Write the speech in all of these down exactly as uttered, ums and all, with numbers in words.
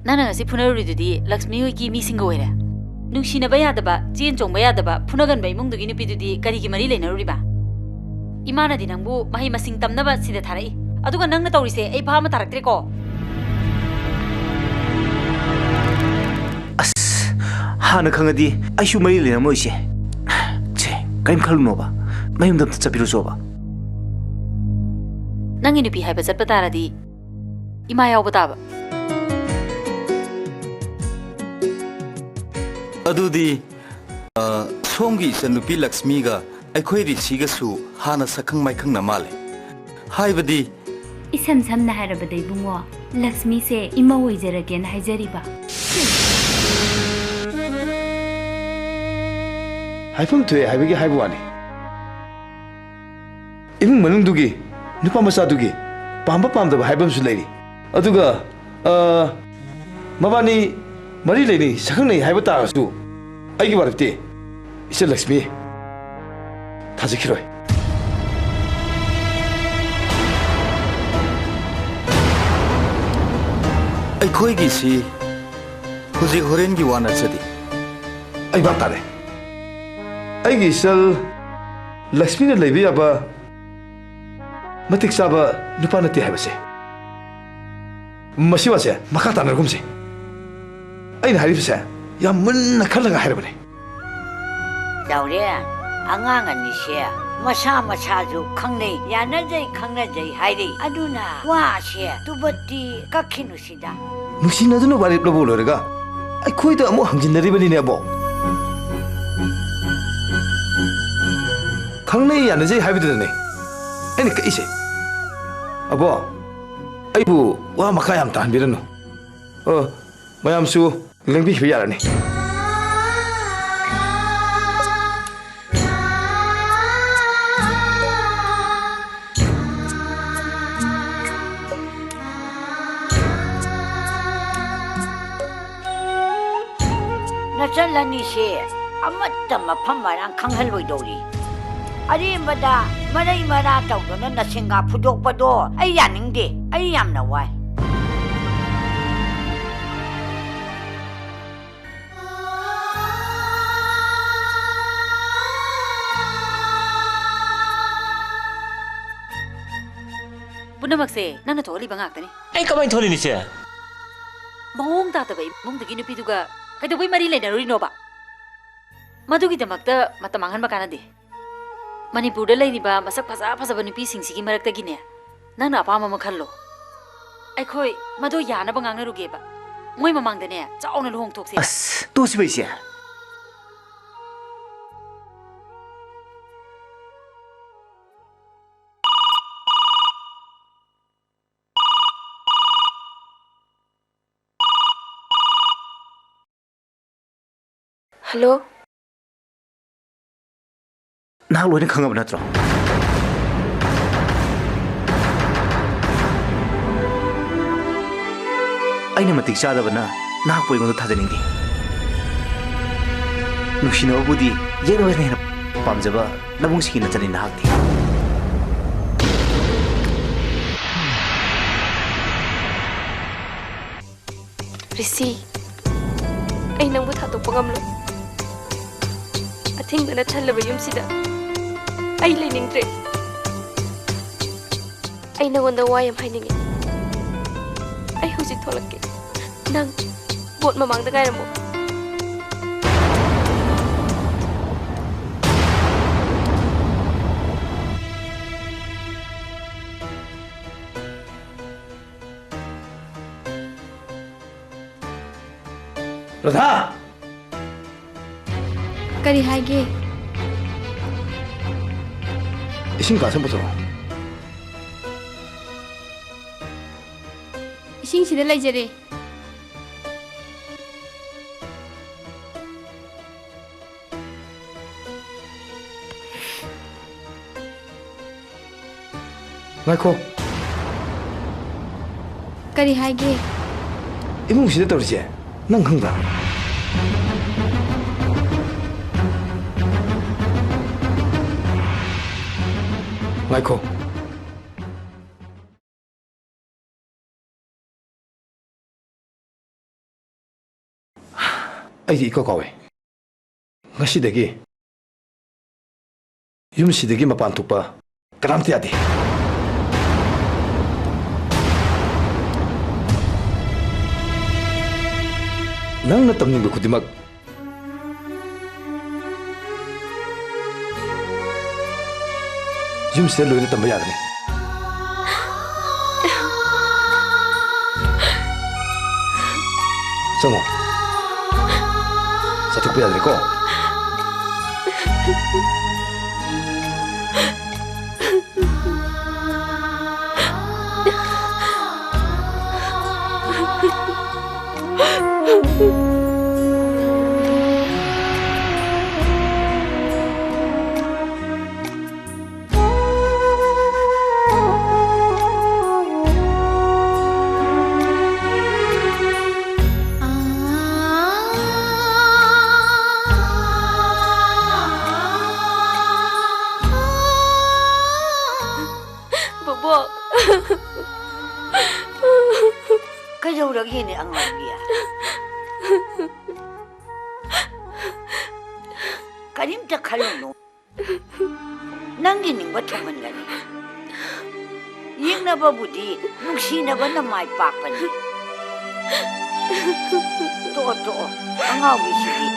ꯅꯪꯅ ꯉꯁꯤ ꯐꯨꯅꯔꯨꯔꯤꯗꯨꯗꯤ ꯂꯛꯁꯃꯤ ꯍꯣꯏꯒꯤ ꯃꯤꯁꯤꯡꯒ ꯑꯣꯏꯔꯦ꯫ ꯅꯨꯡꯁꯤꯅꯕ ꯌꯥꯗꯕ, ꯆꯦꯟ ꯆꯣꯡꯕ ꯌꯥꯗꯕ, ꯐꯨꯅꯒꯟꯕ ꯏꯃꯨꯡꯗꯨꯒꯤ ꯅꯨꯄꯤꯗꯨꯗꯤ ꯀꯔꯤꯒꯤ ꯃꯔꯤ ꯂꯩꯅꯔꯨꯔꯤꯕ? ꯏꯃꯥꯅꯗꯤ ꯅꯪꯕꯨ ꯃꯍꯩ ꯃꯁꯤꯡ ꯇꯝꯅꯕ ꯁꯤꯗ ꯊꯥꯔꯛꯏ, ꯑꯗꯨꯒ ꯅꯪꯅ ꯇꯧꯔꯤꯁꯦ ꯑꯩ ꯚꯥꯞ ꯑꯃ ꯇꯥꯔꯛꯇ꯭ꯔꯦꯀꯣ꯫ ꯑꯁ, ꯍꯥꯟꯅ ꯈꯪꯉꯗꯤ ꯑꯩꯁꯨ ꯃꯔꯤ ꯂꯩꯔꯝꯃꯣꯏꯁꯦ꯫ ꯁꯦ, ꯀꯔꯤꯝ ꯈꯜꯂꯨꯅꯣꯕ, ꯃꯌꯨꯝꯗ ꯑꯝꯇ ꯆꯠꯄꯤꯔꯨꯆꯣꯕ꯫ ꯅꯪꯒꯤ ꯅꯨꯄꯤ ꯍꯥꯏꯕ ꯆꯠꯄ ꯇꯥꯔꯗꯤ ꯏꯃꯥ ꯌꯥꯎꯕ ꯇꯥꯕ꯫ ꯑꯗꯨꯗꯤ, ꯑ, ꯁꯣꯝꯒꯤ ꯏꯆꯟꯅꯨꯄꯤ ꯂꯛꯁꯃꯤꯒ ꯑꯩꯈꯣꯏ ꯔꯤꯁꯤꯒꯁꯨ ꯍꯥꯟꯅ ꯁꯛꯈꯪ ꯃꯥꯏꯈꯪꯅ ꯃꯥꯜꯂꯦ꯫ ꯍꯥꯏꯕꯗꯤ, ꯏꯁꯝ ꯁꯝꯅ ꯍꯥꯏꯔꯕꯗ ꯏꯕꯨꯡꯉꯣ, ꯂꯛꯁꯃꯤꯁꯦ ꯏꯃꯧ ꯑꯣꯏꯖꯔꯒꯦꯅ ꯍꯥꯏꯖꯔꯤꯕ꯫ ꯍꯥꯏꯐꯝ ꯊꯣꯛꯑꯦ ꯍꯥꯏꯕꯒꯤ ꯍꯥꯏꯕ ꯋꯥꯅꯤ꯫ ꯏꯃꯨꯡ ꯃꯅꯨꯡꯗꯨꯒꯤ, ꯅꯨꯄꯥ ꯃꯆꯥꯗꯨꯒꯤ ꯄꯥꯝꯕ ꯄꯥꯝꯗꯕ ꯍꯥꯏꯕ ꯑꯃꯁꯨ ꯂꯩꯔꯤ꯫ ꯑꯗꯨꯒ, ꯑ, ꯃꯕꯥꯅꯤ ꯃꯔꯤ ꯂꯩꯅꯩ, ꯁꯛꯈꯪꯅꯩ ꯍꯥꯏꯕ ꯇꯥꯔꯒꯁꯨ, ꯑꯩꯒꯤ ꯋꯥꯔꯦꯞꯇꯤ ꯏꯆꯦ ꯂꯛꯁꯃꯤ ꯊꯥꯖꯈꯤꯔꯣꯏ꯫ ꯑꯩꯈꯣꯏꯒꯤꯁꯤ ꯍꯧꯖꯤꯛ ꯍꯣꯔꯦꯟꯒꯤ ꯋꯥ ꯅꯠꯆꯗꯦ꯫ ꯑꯩ ꯚꯥꯞ ꯇꯥꯔꯦ꯫ ꯑꯩꯒꯤ ꯏꯆꯜ ꯂꯛꯁꯃꯤꯅ ꯂꯩꯕ ꯌꯥꯕ ꯃꯇꯤꯛ ꯆꯥꯕ ꯅꯨꯄꯥ ꯅꯠꯇꯦ ꯍꯥꯏꯕꯁꯦ꯫ ꯃꯁꯤ ꯋꯥꯁꯦ ꯃꯈꯥ ꯇꯥꯟꯅꯔꯒꯨꯝꯁꯦ꯫ ꯑꯩꯅ ꯍꯥꯏꯔꯤꯕꯁꯦ ꯌꯥꯝ ꯃꯨꯟꯅ ꯈꯜꯂꯒ ꯍꯥꯏꯔꯕꯅꯦ꯫ ꯆꯥꯎꯔꯦ, ꯑꯉꯥꯡ ꯑꯅꯤꯁꯦ ꯃꯁꯥ ꯃꯁꯥꯁꯨ ꯈꯪꯅꯩ, ꯌꯥꯅꯖꯩ ꯈꯪꯅꯖꯩ ꯍꯥꯏꯔꯤ꯫ ꯑꯗꯨꯅ ꯋꯥꯁꯦ ꯇꯨꯕꯠꯇꯤ ꯀꯛꯈꯤꯅꯨꯁꯤꯗ꯫ ꯅꯨꯡꯁꯤꯅꯗꯨꯅ ꯋꯥꯔꯦꯞ ꯂꯧꯕ ꯂꯣꯏꯔꯒ ꯑꯩꯈꯣꯏꯗ ꯑꯃꯨꯛ ꯍꯪꯖꯤꯟꯅꯔꯤꯕꯅꯤꯅꯦ, ꯑꯕꯣꯛ꯫ ꯈꯪꯅꯩ ꯌꯥꯅꯖꯩ ꯍꯥꯏꯕꯗꯨꯗꯅꯦ ꯑꯩꯅ ꯀꯛꯏꯁꯦ꯫ ꯑꯕꯣꯛ, ꯑꯩꯕꯨ ꯋꯥ ꯃꯈꯥ ꯌꯥꯝ ꯇꯥꯍꯟꯕꯤꯔꯅꯨ꯫ ꯑ, ꯃꯌꯥꯝꯁꯨ ꯂꯦꯡꯕꯤꯈꯤꯕ ꯌꯥꯔꯅꯤ꯫ ꯅꯆꯜ ꯑꯅꯤꯁꯦ ꯑꯃꯠꯇ ꯃꯐꯝ ꯃꯔꯥꯡ ꯈꯪꯍꯜꯂꯣꯏꯗꯧꯔꯤ꯫ ꯑꯔꯦꯝꯕꯗ ꯃꯔꯩ ꯃꯔꯥ ꯇꯧꯗꯨꯅ ꯅꯁꯤꯡꯒꯥ ꯐꯨꯗꯣꯛꯄꯗꯣ ꯑꯩ ꯌꯥꯅꯤꯡꯗꯦ꯫ ꯑꯩ ꯌꯥꯝꯅ ꯋꯥꯏ꯫ ꯄꯨꯝꯅꯃꯛꯁꯦ ꯅꯪꯅ ꯊꯣꯛꯍꯜꯂꯤꯕ ꯉꯥꯛꯇꯅꯤ꯫ ꯑꯩ ꯀꯃꯥꯏꯅ ꯊꯣꯛꯍꯜꯂꯤꯅꯣ, ꯏꯆꯦ? ꯃꯑꯣꯡ ꯇꯥꯗꯕ ꯏꯃꯨꯡꯗꯒꯤ ꯅꯨꯄꯤꯗꯨꯒ ꯀꯩꯗꯧꯕꯩ ꯃꯔꯤ ꯂꯩꯅꯔꯨꯔꯤꯅꯣꯕ? ꯃꯗꯨꯒꯤꯗꯃꯛꯇ ꯃꯇꯝ ꯃꯥꯡꯍꯟꯕ ꯀꯥꯟꯅꯗꯦ꯫ ꯃꯅꯤꯄꯨꯔꯗ ꯂꯩꯔꯤꯕ ꯃꯁꯛ ꯐꯖ ꯐꯖꯕ ꯅꯨꯄꯤꯁꯤꯡꯁꯤꯒꯤ ꯃꯔꯛꯇꯒꯤꯅꯦ, ꯅꯪꯅ ꯑꯄꯥꯝꯕ ꯑꯃ ꯈꯜꯂꯣ꯫ ꯑꯩꯈꯣꯏ ꯃꯗꯨ ꯌꯥꯅꯕ ꯉꯥꯡꯅꯔꯨꯒꯦꯕ꯫ ꯃꯣꯏ ꯃꯃꯥꯡꯗꯅꯦ, ꯆꯥꯎꯅ ꯂꯨꯍꯣꯡꯊꯣꯛꯁꯦ꯫ ꯑꯁ, ꯇꯣꯛꯁꯤꯕ, ꯏꯆꯦ꯫ ꯍꯜꯂꯣ? ꯅꯍꯥꯛ ꯂꯣꯏꯅ ꯈꯪꯉꯕ ꯅꯠꯇ꯭ꯔꯣ? ꯑꯩꯅ ꯃꯇꯤꯛ ꯆꯥꯗꯕꯅ ꯅꯍꯥꯛꯄꯨ ꯑꯩꯉꯣꯟꯗ ꯊꯥꯖꯅꯤꯡꯗꯦ꯫ ꯅꯨꯡꯁꯤꯅꯕꯕꯨꯗꯤ ꯌꯦꯛꯅꯕꯅ ꯍꯦꯟꯅ ꯄꯥꯝꯖꯕ ꯅꯕꯨꯡꯁꯤꯡꯒꯤ ꯅꯆꯟꯅꯤ ꯅꯍꯥꯛꯇꯤ꯫ ꯔꯤꯁꯤ, ꯑꯩ ꯅꯪꯕꯨ ꯊꯥꯗꯣꯛꯄ ꯉꯝꯂꯣꯏ꯫ ꯑꯊꯤꯡꯕꯅ ꯊꯜꯂꯕ ꯌꯨꯝꯁꯤꯗ ꯑꯩ ꯂꯩꯅꯤꯡꯗ꯭ꯔꯦ꯫ ꯑꯩ ꯅꯉꯣꯟꯗ ꯋꯥ ꯌꯥꯝ ꯍꯥꯏꯅꯤꯡꯉꯤ꯫ ꯑꯩ ꯍꯧꯖꯤꯛ ꯊꯣꯛꯂꯛꯀꯦ꯫ ꯅꯪ ꯕꯣꯠ ꯃꯃꯥꯡꯗ ꯉꯥꯏꯔꯝꯃꯣ꯫ ꯔꯥꯙꯥ! ꯀꯔꯤ ꯍꯥꯏꯒꯦ? ꯏꯁꯤꯡ ꯒ꯭ꯂꯥꯁ ꯑꯃ ꯄꯨꯊꯣꯔꯛꯑꯣ꯫ ꯏꯁꯤꯡꯁꯤꯗ ꯂꯩꯖꯔꯦ꯫ ꯉꯥꯏꯈꯣ꯫ ꯀꯔꯤ ꯍꯥꯏꯒꯦ? ꯏꯃꯨꯡꯁꯤꯗ ꯇꯧꯔꯤꯁꯦ ꯅꯪ ꯈꯪꯕ꯭ꯔꯥ? ꯉꯥꯏꯈꯣ꯫ ꯑꯩꯗꯤ ꯏꯀꯥꯎ ꯀꯥꯎꯋꯦ꯫ ꯉꯁꯤꯗꯒꯤ ꯌꯨꯝꯁꯤꯗꯒꯤ ꯃꯄꯥꯟ ꯊꯣꯛꯄ ꯀꯅꯥꯝꯇ ꯌꯥꯗꯦ꯫ ꯅꯪꯅ ꯇꯝꯅꯤꯡꯕ ꯈꯨꯗꯤꯡꯃꯛ ꯌꯨꯝꯁꯤꯗ ꯂꯣꯏꯅ ꯇꯝꯕ ꯌꯥꯒꯅꯤ꯫ ꯆꯪꯉꯣ꯫ ꯆꯠꯊꯣꯛꯄ ꯌꯥꯗ꯭ꯔꯦꯀꯣ꯫ ꯕꯣꯕꯣꯛ꯫ ꯀꯩꯗꯧꯔꯒꯦꯅꯦ ꯑꯉꯥꯎꯕꯤ? ꯀꯔꯤꯝꯇ ꯈꯜꯂꯨꯅꯨ꯫ ꯅꯪꯒꯤ ꯅꯤꯡꯕ ꯊꯨꯡꯍꯟꯒꯅꯤ꯫ ꯌꯦꯛꯅꯕꯕꯨꯗꯤ ꯅꯨꯡꯁꯤꯅꯕꯅ ꯃꯥꯏ ꯄꯥꯛꯄꯅꯤ꯫ ꯇꯣꯛꯑꯣ, ꯇꯣꯛꯑꯣ, ꯑꯉꯥꯎꯕꯤꯁꯤꯗꯤ꯫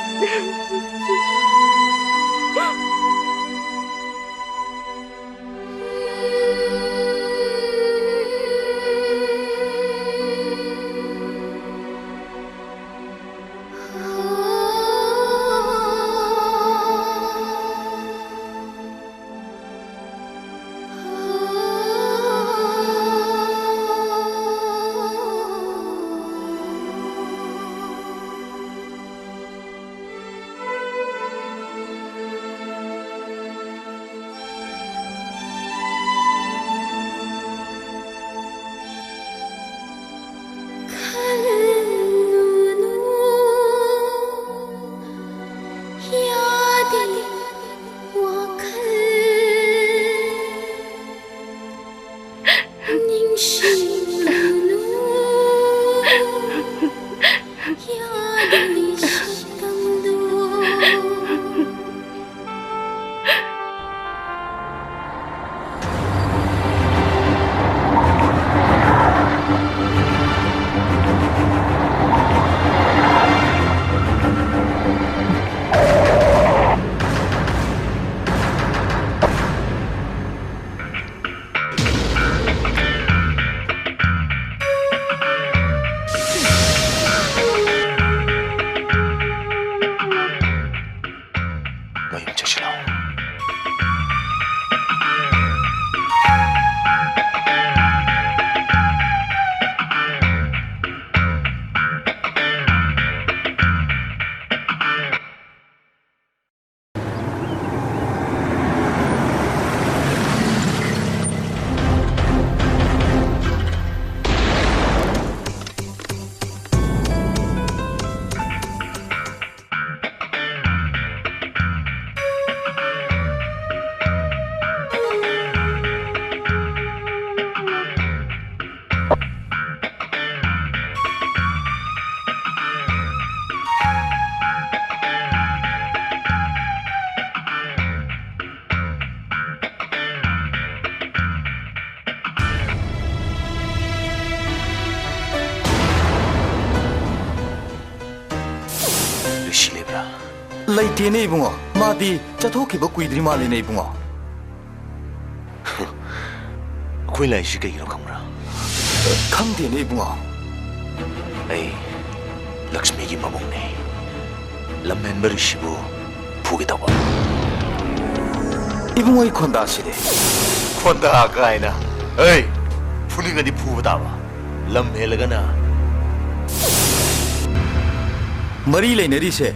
ꯂꯩꯇꯦꯅꯦ ꯏꯕꯨꯡꯉꯣ, ꯃꯥꯗꯤ ꯆꯠꯊꯣꯛꯈꯤꯕ ꯀꯨꯏꯗ꯭ꯔꯤ ꯃꯥꯜꯂꯦꯅꯦ ꯏꯕꯨꯡꯉꯣ꯫ ꯑꯩꯈꯣꯏ ꯂꯥꯛꯏꯁꯤ ꯀꯩꯒꯤꯅꯣ ꯈꯪꯕ꯭ꯔꯥ? ꯈꯪꯗꯦꯅꯦ ꯏꯕꯨꯡꯉꯣ꯫ ꯑꯩ ꯂꯛꯁꯃꯤꯒꯤ ꯃꯕꯨꯡꯅꯦ꯫ ꯂꯝꯍꯦꯟꯕ ꯔꯤꯁꯤꯕꯨ ꯐꯨꯒꯦ ꯇꯧꯕ꯫ ꯏꯕꯨꯡꯉꯣ, ꯑꯩ ꯈꯣꯟꯗꯥꯁꯤꯗꯤ꯫ ꯈꯣꯟꯗꯥ ꯀꯥꯏꯅ꯫ ꯑꯩ ꯐꯨꯅꯤꯡꯉꯗꯤ ꯐꯨꯕ ꯇꯥꯕ꯫ ꯂꯝ ꯍꯦꯜꯂꯒꯅ꯫ ꯃꯔꯤ ꯂꯩꯅꯔꯤꯁꯦ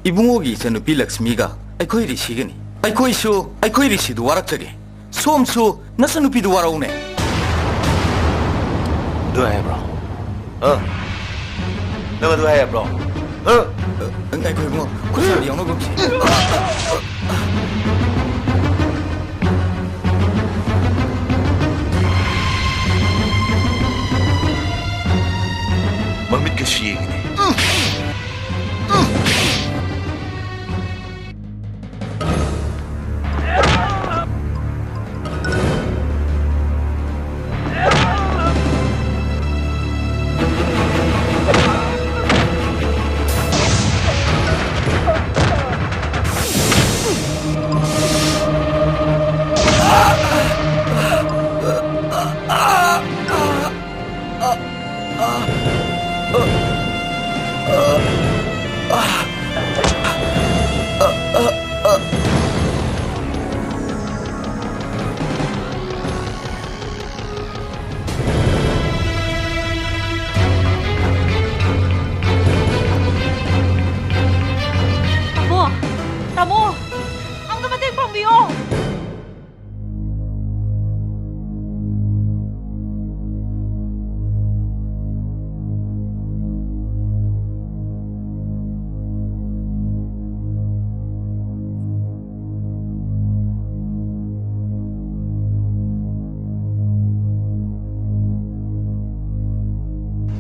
ꯏꯕꯨꯡꯉꯣꯒꯤ ꯏꯆꯟꯅꯨꯄꯤ ꯂꯛꯁꯃꯤꯒ ꯑꯩꯈꯣꯏ ꯔꯤꯁꯤꯒꯅꯤ꯫ ꯑꯩꯈꯣꯏꯁꯨ ꯑꯩꯈꯣꯏ ꯔꯤꯁꯤꯗꯨ ꯋꯥꯔꯛꯆꯒꯦ꯫ ꯁꯣꯝꯁꯨ ꯅꯆꯟꯅꯨꯄꯤꯗꯨ ꯋꯥꯔꯛꯎꯅꯦ꯫ ꯑꯗꯨ ꯍꯥꯏꯕ꯭ꯔꯣ? ꯑ? ꯅꯪ ꯑꯗꯨ ꯍꯥꯏꯕ꯭ꯔꯣ? ꯑ? ꯉꯥꯏꯈꯣ ꯏꯕꯨꯡꯉꯣ, ꯈꯨꯠꯁꯥꯗꯤ ꯌꯥꯎꯅꯒꯨꯝꯁꯤ꯫ ꯃꯃꯤꯠꯀꯁꯨ ꯌꯦꯡꯉꯤꯅꯦ꯫ ꯇꯥꯃꯣ! ꯇꯥꯃꯣ! ꯑꯝꯇ ꯃꯇꯦꯡ ꯄꯥꯡꯕꯤꯌꯣ!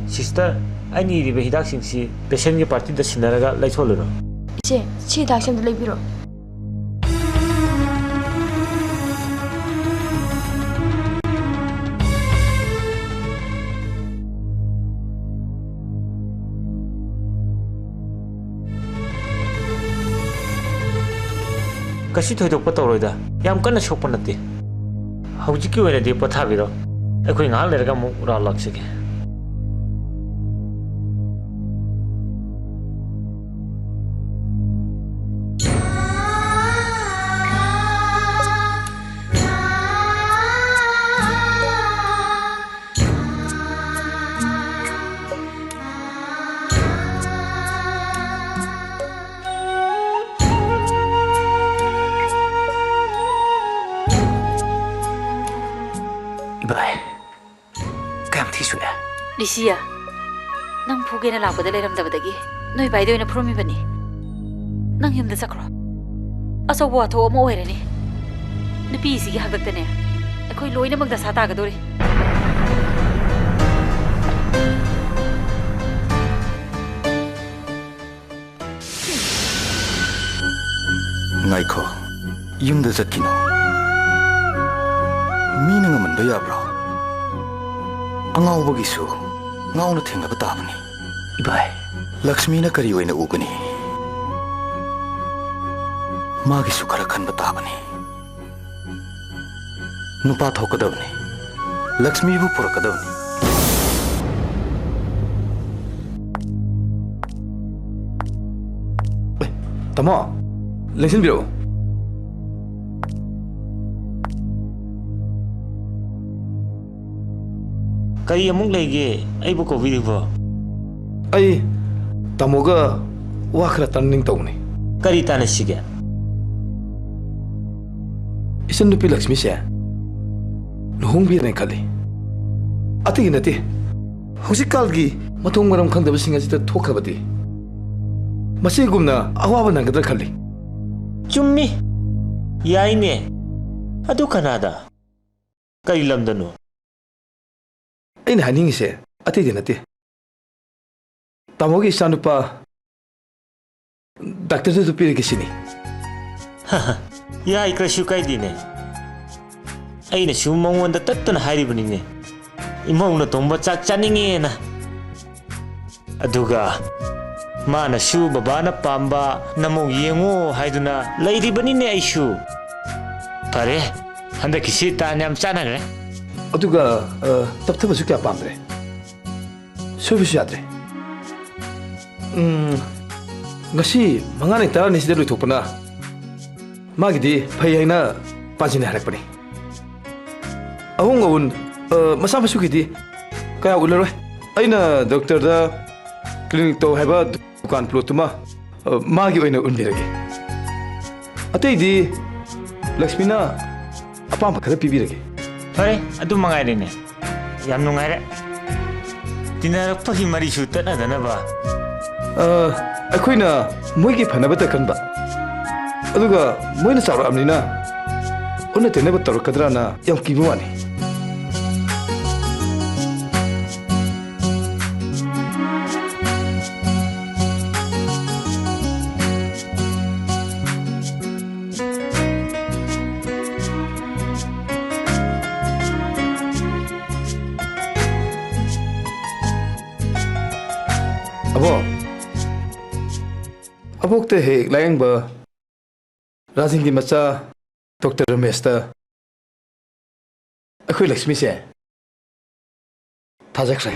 ꯁꯤꯁꯇꯔ, ꯑꯩꯅ ꯏꯔꯤꯕ ꯍꯤꯗꯥꯛꯁꯤꯡꯁꯤ ꯄꯦꯁꯦꯟꯒꯤ ꯄꯥꯔꯇꯤꯗ ꯁꯤꯟꯅꯔꯒ ꯂꯩꯊꯣꯛꯍꯜꯂꯨꯔꯣ? ꯏꯆꯦ, ꯁꯤ ꯍꯤꯗꯥꯛꯁꯦ ꯑꯝꯇ ꯂꯩꯕꯤꯔꯣ꯫ ꯀꯩꯁꯨ ꯊꯣꯏꯗꯣꯛꯄ ꯇꯧꯔꯣꯏꯗ꯫ ꯌꯥꯝ ꯀꯟꯅ ꯁꯣꯛꯄ ꯅꯠꯇꯦ꯫ ꯍꯧꯖꯤꯛꯀꯤ ꯑꯣꯏꯅꯗꯤ ꯄꯣꯊꯥꯕꯤꯔꯣ꯫ ꯑꯩꯈꯣꯏ ꯉꯥꯏꯍꯥꯛ ꯂꯩꯔꯒ ꯑꯃꯨꯛ ꯔꯥꯎꯟ ꯂꯥꯛꯆꯒꯦ꯫ ꯏꯕꯥꯏ, ꯀꯌꯥꯝ ꯊꯤ ꯁꯣꯛꯑꯦ? ꯂꯤꯁꯤꯌꯥ, ꯅꯪ ꯐꯨꯒꯦꯅ ꯂꯥꯛꯄꯗ ꯂꯩꯔꯝꯗꯕꯗꯒꯤ ꯅꯣꯏ ꯏꯕꯥꯏꯗ ꯑꯣꯏꯅ ꯐꯨꯔꯝꯃꯤꯕꯅꯤ꯫ ꯅꯪ ꯌꯨꯝꯗ ꯆꯠꯈ꯭ꯔꯣ꯫ ꯑꯆꯧꯕ ꯋꯥꯊꯣꯛ ꯑꯃ ꯑꯣꯏꯔꯅꯤ꯫ ꯅꯨꯄꯤꯁꯤꯒꯤ ꯍꯥꯛꯇꯛꯇꯅꯦ ꯑꯩꯈꯣꯏ ꯂꯣꯏꯅꯃꯛ ꯗꯁꯥ ꯇꯥꯒꯗꯧꯔꯤ꯫ ꯉꯥꯏꯈꯣ, ꯌꯨꯝꯗ ꯆꯠꯈꯤꯅꯨ꯫ ꯃꯤꯅ ꯉꯝꯍꯟꯕ ꯌꯥꯕ꯭ꯔꯣ? ꯑꯉꯥꯎꯕꯒꯤꯁꯨ ꯉꯥꯎꯅ ꯊꯦꯡꯅꯕ ꯇꯥꯕꯅꯤ꯫ ꯏꯕꯥꯏ, ꯂꯛꯁꯃꯤꯅ ꯀꯔꯤ ꯑꯣꯏꯅ ꯎꯒꯅꯤ? ꯃꯥꯒꯤꯁꯨ ꯈꯔ ꯈꯟꯕ ꯇꯥꯕꯅꯤ꯫ ꯅꯨꯄꯥ ꯊꯣꯛꯀꯗꯕꯅꯤ꯫ ꯂꯛꯁꯃꯤꯕꯨ ꯄꯨꯔꯛꯀꯗꯕꯅꯤ꯫ ꯑꯦ, ꯇꯥꯃꯣ, ꯂꯦꯡꯁꯤꯟꯕꯤꯔꯛꯎ꯫ ꯀꯔꯤ ꯑꯃꯨꯛ ꯂꯩꯒꯦ ꯑꯩꯕꯨ ꯀꯧꯕꯤꯔꯤꯕꯣ? ꯑꯩ ꯇꯥꯃꯣꯒ ꯋꯥ ꯈꯔ ꯇꯥꯟꯅꯅꯤꯡ ꯇꯧꯕꯅꯤ꯫ ꯀꯔꯤ ꯇꯥꯟꯅꯁꯤꯒꯦ? ꯏꯆꯟ ꯅꯨꯄꯤ ꯂꯛꯁꯃꯤꯁꯦ ꯂꯨꯍꯣꯡꯕꯤꯔꯅꯤ ꯈꯜꯂꯤ꯫ ꯑꯇꯩꯒꯤ ꯅꯠꯇꯦ, ꯍꯧꯖꯤꯛꯀꯥꯜꯒꯤ ꯃꯊꯣꯡ ꯃꯔꯝ ꯈꯪꯗꯕꯁꯤꯡ ꯑꯁꯤꯗ ꯊꯣꯛꯈ꯭ꯔꯕꯗꯤ ꯃꯁꯤꯒꯨꯝꯅ ꯑꯋꯥꯕ ꯅꯪꯒꯗ꯭ꯔꯥ ꯈꯜꯂꯤ꯫ ꯆꯨꯝꯃꯤ, ꯌꯥꯏꯅꯦ꯫ ꯑꯗꯨ ꯀꯅꯥꯗ? ꯀꯔꯤ ꯂꯝꯗꯅꯣ? ꯑꯩꯅ ꯍꯥꯏꯅꯤꯡꯉꯤꯁꯦ ꯑꯇꯩꯗꯤ ꯅꯠꯇꯦ, ꯇꯥꯃꯣꯒꯤ ꯏꯆꯥꯅꯨꯄꯥ ꯗꯥꯛꯇꯔꯗꯨꯗ ꯄꯤꯔꯒꯦ ꯁꯤꯅꯤ꯫ ꯌꯥꯏ, ꯀꯩꯁꯨ ꯀꯥꯏꯗꯦꯅꯦ꯫ ꯑꯩꯅꯁꯨ ꯃꯉꯣꯟꯗ ꯇꯠꯇꯅ ꯍꯥꯏꯔꯤꯕꯅꯤꯅꯦ, ꯏꯃꯧ ꯅꯇꯣꯝꯕ ꯆꯥꯛ ꯆꯥꯅꯤꯡꯉꯦꯅ꯫ ꯑꯗꯨꯒ ꯃꯥꯅꯁꯨ ꯕꯕꯥꯅ ꯄꯥꯝꯕ ꯅꯃꯧ ꯌꯦꯡꯉꯣ ꯍꯥꯏꯗꯨꯅ ꯂꯩꯔꯤꯕꯅꯤꯅꯦ ꯑꯩꯁꯨ꯫ ꯐꯔꯦ, ꯍꯟꯗꯛꯀꯤꯁꯤ ꯇꯥꯟ ꯌꯥꯝ ꯆꯥꯟꯅꯈ꯭ꯔꯦ꯫ ꯑꯗꯨꯒ, ꯑ, ꯇꯞꯊꯕꯁꯨ ꯀꯌꯥ ꯄꯥꯝꯗ꯭ꯔꯦ꯫ ꯁꯣꯏꯕꯁꯨ ꯌꯥꯗ꯭ꯔꯦ꯫ ꯎꯝ, ꯉꯁꯤ ꯃꯉꯥꯅꯤ ꯇꯔꯥꯅꯤꯁꯤꯗ ꯂꯣꯏꯊꯣꯛꯄꯅ ꯃꯥꯒꯤꯗꯤ ꯐꯩ ꯍꯥꯏꯅ ꯄꯥꯟꯖꯤꯅ ꯍꯥꯏꯔꯛꯄꯅꯤ꯫ ꯑꯍꯣꯡ ꯑꯋꯨꯟ, ꯑ, ꯃꯆꯥ ꯃꯁꯨꯒꯤꯗꯤ ꯀꯌꯥ ꯎꯠꯂꯔꯣꯏ꯫ ꯑꯩꯅ ꯗꯣꯛꯇꯔꯗ ꯀ꯭ꯂꯤꯅꯤꯛ ꯇꯧ ꯍꯥꯏꯕ ꯗꯨꯀꯥꯟ ꯄ꯭ꯂꯣꯠꯇꯨꯃ, ꯑ, ꯃꯥꯒꯤ ꯑꯣꯏꯅ ꯎꯟꯕꯤꯔꯒꯦ꯫ ꯑꯇꯩꯗꯤ ꯂꯛꯁꯃꯤꯅ ꯑꯄꯥꯝꯕ ꯈꯔ ꯄꯤꯕꯤꯔꯒꯦ꯫ ꯐꯔꯦ, ꯑꯗꯨ ꯃꯉꯥꯏꯔꯦꯅꯦ꯫ ꯌꯥꯝ ꯅꯨꯡꯉꯥꯏꯔꯦ꯫ ꯇꯤꯟꯅꯔꯛꯄꯒꯤ ꯃꯔꯤꯁꯨ ꯇꯠꯅꯗꯅꯕ꯫ ꯑ, ꯑꯩꯈꯣꯏꯅ ꯃꯣꯏꯒꯤ ꯐꯅꯕꯇ ꯈꯟꯕ꯫ ꯑꯗꯨꯒ ꯃꯣꯏꯅ ꯆꯥꯎꯔꯛꯑꯕꯅꯤꯅ ꯑꯣꯟꯅ ꯇꯩꯅꯕ ꯇꯧꯔꯛꯀꯗ꯭ꯔꯥꯅ ꯌꯥꯝ ꯀꯤꯕ ꯋꯥꯅꯤ꯫ ꯑꯕꯣꯛ, ꯑꯕꯣꯛꯇ ꯍꯦꯛ ꯂꯥꯌꯦꯡꯕ ꯔꯥꯖꯦꯟꯒꯤ ꯃꯆꯥ ꯗꯣꯛꯇꯔ ꯔꯃꯦꯁꯇ ꯑꯩꯈꯣꯏ ꯂꯛꯁꯃꯤꯁꯦ ꯊꯥꯖꯈ꯭ꯔꯦ꯫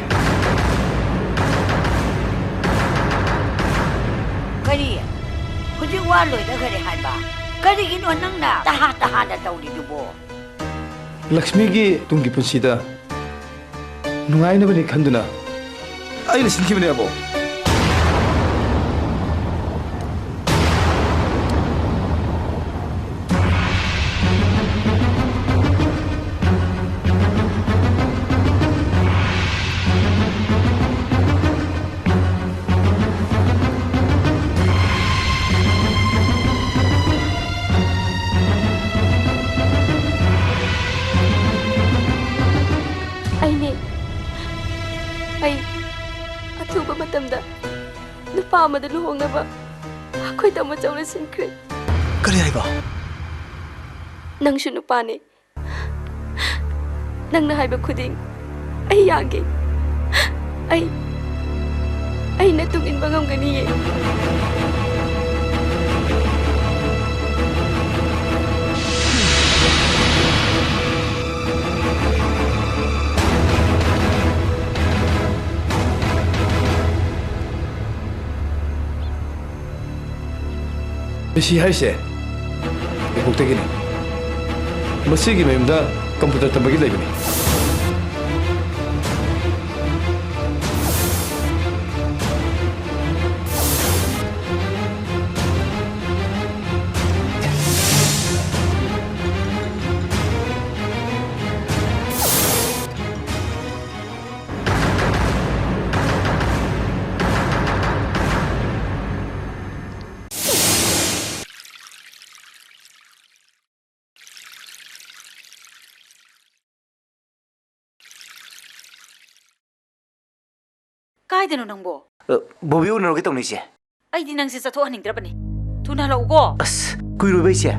ꯀꯔꯤ? ꯍꯧꯖꯤꯛ ꯋꯥ ꯂꯣꯏꯅꯈ꯭ꯔꯦ ꯍꯥꯏꯕ? ꯀꯔꯤꯒꯤꯅꯣ ꯅꯪꯅ ꯇꯍꯥ ꯇꯍꯥꯅ ꯇꯧꯔꯤꯗꯨꯕꯣ? ꯂꯛꯁꯃꯤꯒꯤ ꯇꯨꯡꯒꯤ ꯄꯨꯟꯁꯤꯗ ꯅꯨꯡꯉꯥꯏꯅꯕꯅꯤ ꯈꯟꯗꯨꯅ ꯑꯩꯅ ꯁꯤꯟꯈꯤꯕꯅꯦ, ꯑꯕꯣꯛ꯫ ꯑꯩꯅꯦ꯫ ꯑꯩ ꯑꯊꯨꯕ ꯃꯇꯝꯗ ꯅꯨꯄꯥ ꯑꯃꯗ ꯂꯨꯍꯣꯡꯅꯕ ꯑꯩꯈꯣꯏ ꯇꯥꯃꯣ ꯆꯧꯅ ꯁꯤꯟꯈ꯭ꯔꯦ꯫ ꯀꯔꯤ ꯍꯥꯏꯕ? ꯅꯪꯁꯨ ꯅꯨꯄꯥꯅꯦ꯫ ꯅꯪꯅ ꯍꯥꯏꯕ ꯈꯨꯗꯤꯡ ꯑꯩ ꯌꯥꯒꯦ꯫ ꯑꯩ, ꯑꯩꯅ ꯇꯨꯡ ꯏꯟꯕ ꯉꯝꯒꯅꯤꯌꯦ꯫ ꯃꯦꯁꯤ ꯍꯥꯏꯁꯦ ꯕꯦꯡꯀꯣꯛꯇꯒꯤꯅꯤ꯫ ꯃꯁꯤꯒꯤ ꯃꯌꯨꯝꯗ ꯀꯝꯄ꯭ꯌꯨꯇꯔ ꯇꯝꯕꯒꯤ ꯂꯩꯕꯅꯤ꯫ ꯀꯥꯏꯗꯅꯣ ꯅꯪꯕꯣ? ꯑ, ꯕꯣꯕꯤ ꯎꯅꯔꯨꯒꯦ ꯇꯧꯅꯤ, ꯏꯆꯦ꯫ ꯑꯩꯗꯤ ꯅꯪꯁꯦ ꯆꯠꯊꯣꯛꯍꯟꯅꯤꯡꯗ꯭ꯔꯕꯅꯤ꯫ ꯊꯨꯅ ꯍꯜꯂꯛꯎꯀꯣ꯫ ꯑꯁ, ꯀꯨꯏꯔꯣꯏꯕ, ꯏꯆꯦ꯫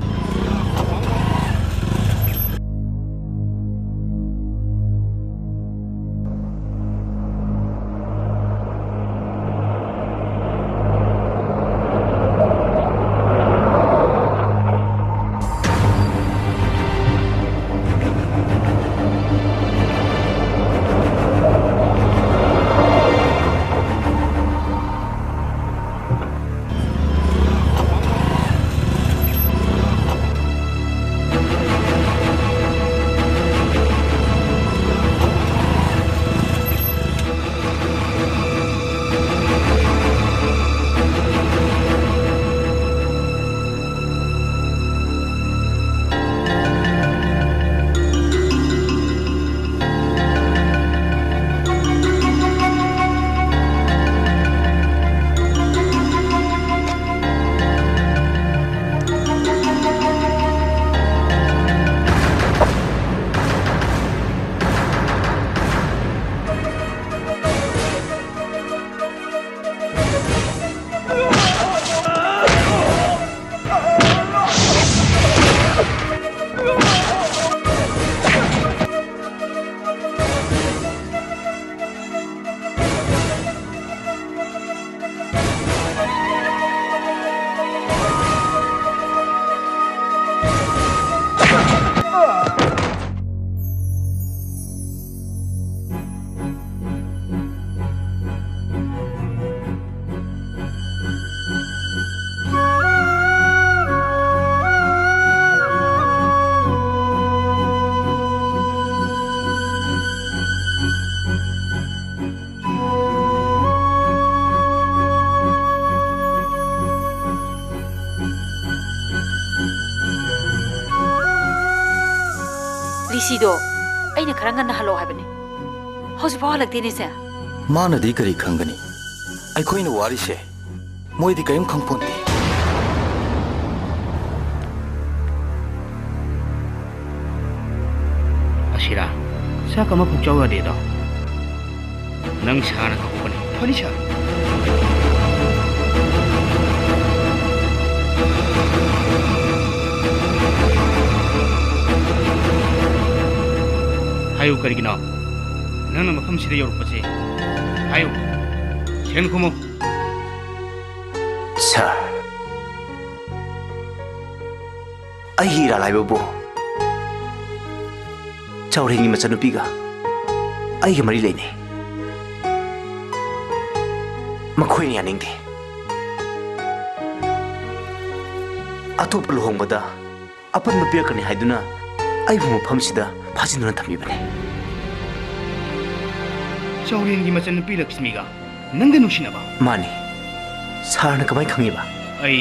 ꯁꯤꯗꯣ ꯑꯩꯅ ꯈꯔ ꯉꯟꯅ ꯍꯜꯂꯛꯑꯣ ꯍꯥꯏꯕꯅꯦ꯫ ꯍꯧꯖꯤꯛꯐꯥꯎ ꯍꯜꯂꯛꯇꯦꯅꯦ ꯁꯦ꯫ ꯃꯥꯅꯗꯤ ꯀꯔꯤ ꯈꯪꯒꯅꯤ? ꯑꯩꯈꯣꯏꯅ ꯋꯥꯔꯤꯁꯦ ꯃꯣꯏꯗꯤ ꯀꯔꯤꯝ ꯈꯪꯄꯣꯟꯇꯦ꯫ ꯑꯁꯤꯔꯥ, ꯆꯥꯛ ꯑꯃꯐꯥꯎ ꯆꯥꯎ ꯌꯥꯗꯦꯗꯣ꯫ ꯅꯪ ꯁꯥꯔꯅ ꯀꯧꯔꯛꯄꯅꯤ꯫ ꯐꯅꯤ ꯁꯥꯔ꯫ ꯍꯥꯏꯌꯨ, ꯀꯔꯤꯒꯤꯅꯣ? ꯅꯪꯅ ꯃꯐꯝꯁꯤꯗ ꯌꯧꯔꯛꯄꯁꯦ꯫ ꯍꯥꯏꯌꯨ꯫ ꯁꯦꯡꯅ ꯈꯨꯝꯃꯨ꯫ ꯁꯥꯔ, ꯑꯩꯒꯤ ꯏꯔꯥꯜ ꯍꯥꯏꯕꯕꯨ ꯆꯥꯎꯔꯦꯟꯒꯤ ꯃꯆꯟꯅꯨꯄꯤꯒ ꯑꯩꯒ ꯃꯔꯤ ꯂꯩꯅꯩ꯫ ꯃꯈꯣꯏꯅ ꯌꯥꯅꯤꯡꯗꯦ꯫ ꯑꯇꯣꯞꯄ ꯂꯨꯍꯣꯡꯕꯗ ꯑꯄꯟꯕ ꯄꯤꯔꯛꯀꯅꯤ ꯍꯥꯏꯗꯨꯅ ꯑꯩꯕꯨ ꯃꯐꯝꯁꯤꯗ ꯐꯥꯖꯤꯟꯗꯨꯅ ꯊꯝꯕꯤꯕꯅꯤ꯫ ꯆꯥꯎꯔꯦꯟꯒꯤ ꯃꯆꯟꯅꯨꯄꯤ ꯂꯛꯁꯃꯤꯒ ꯅꯪꯒ ꯅꯨꯡꯁꯤꯅꯕ? ꯃꯥꯅꯤ꯫ ꯁꯥꯔꯅ ꯀꯃꯥꯏ ꯈꯪꯉꯤꯕ? ꯑꯩ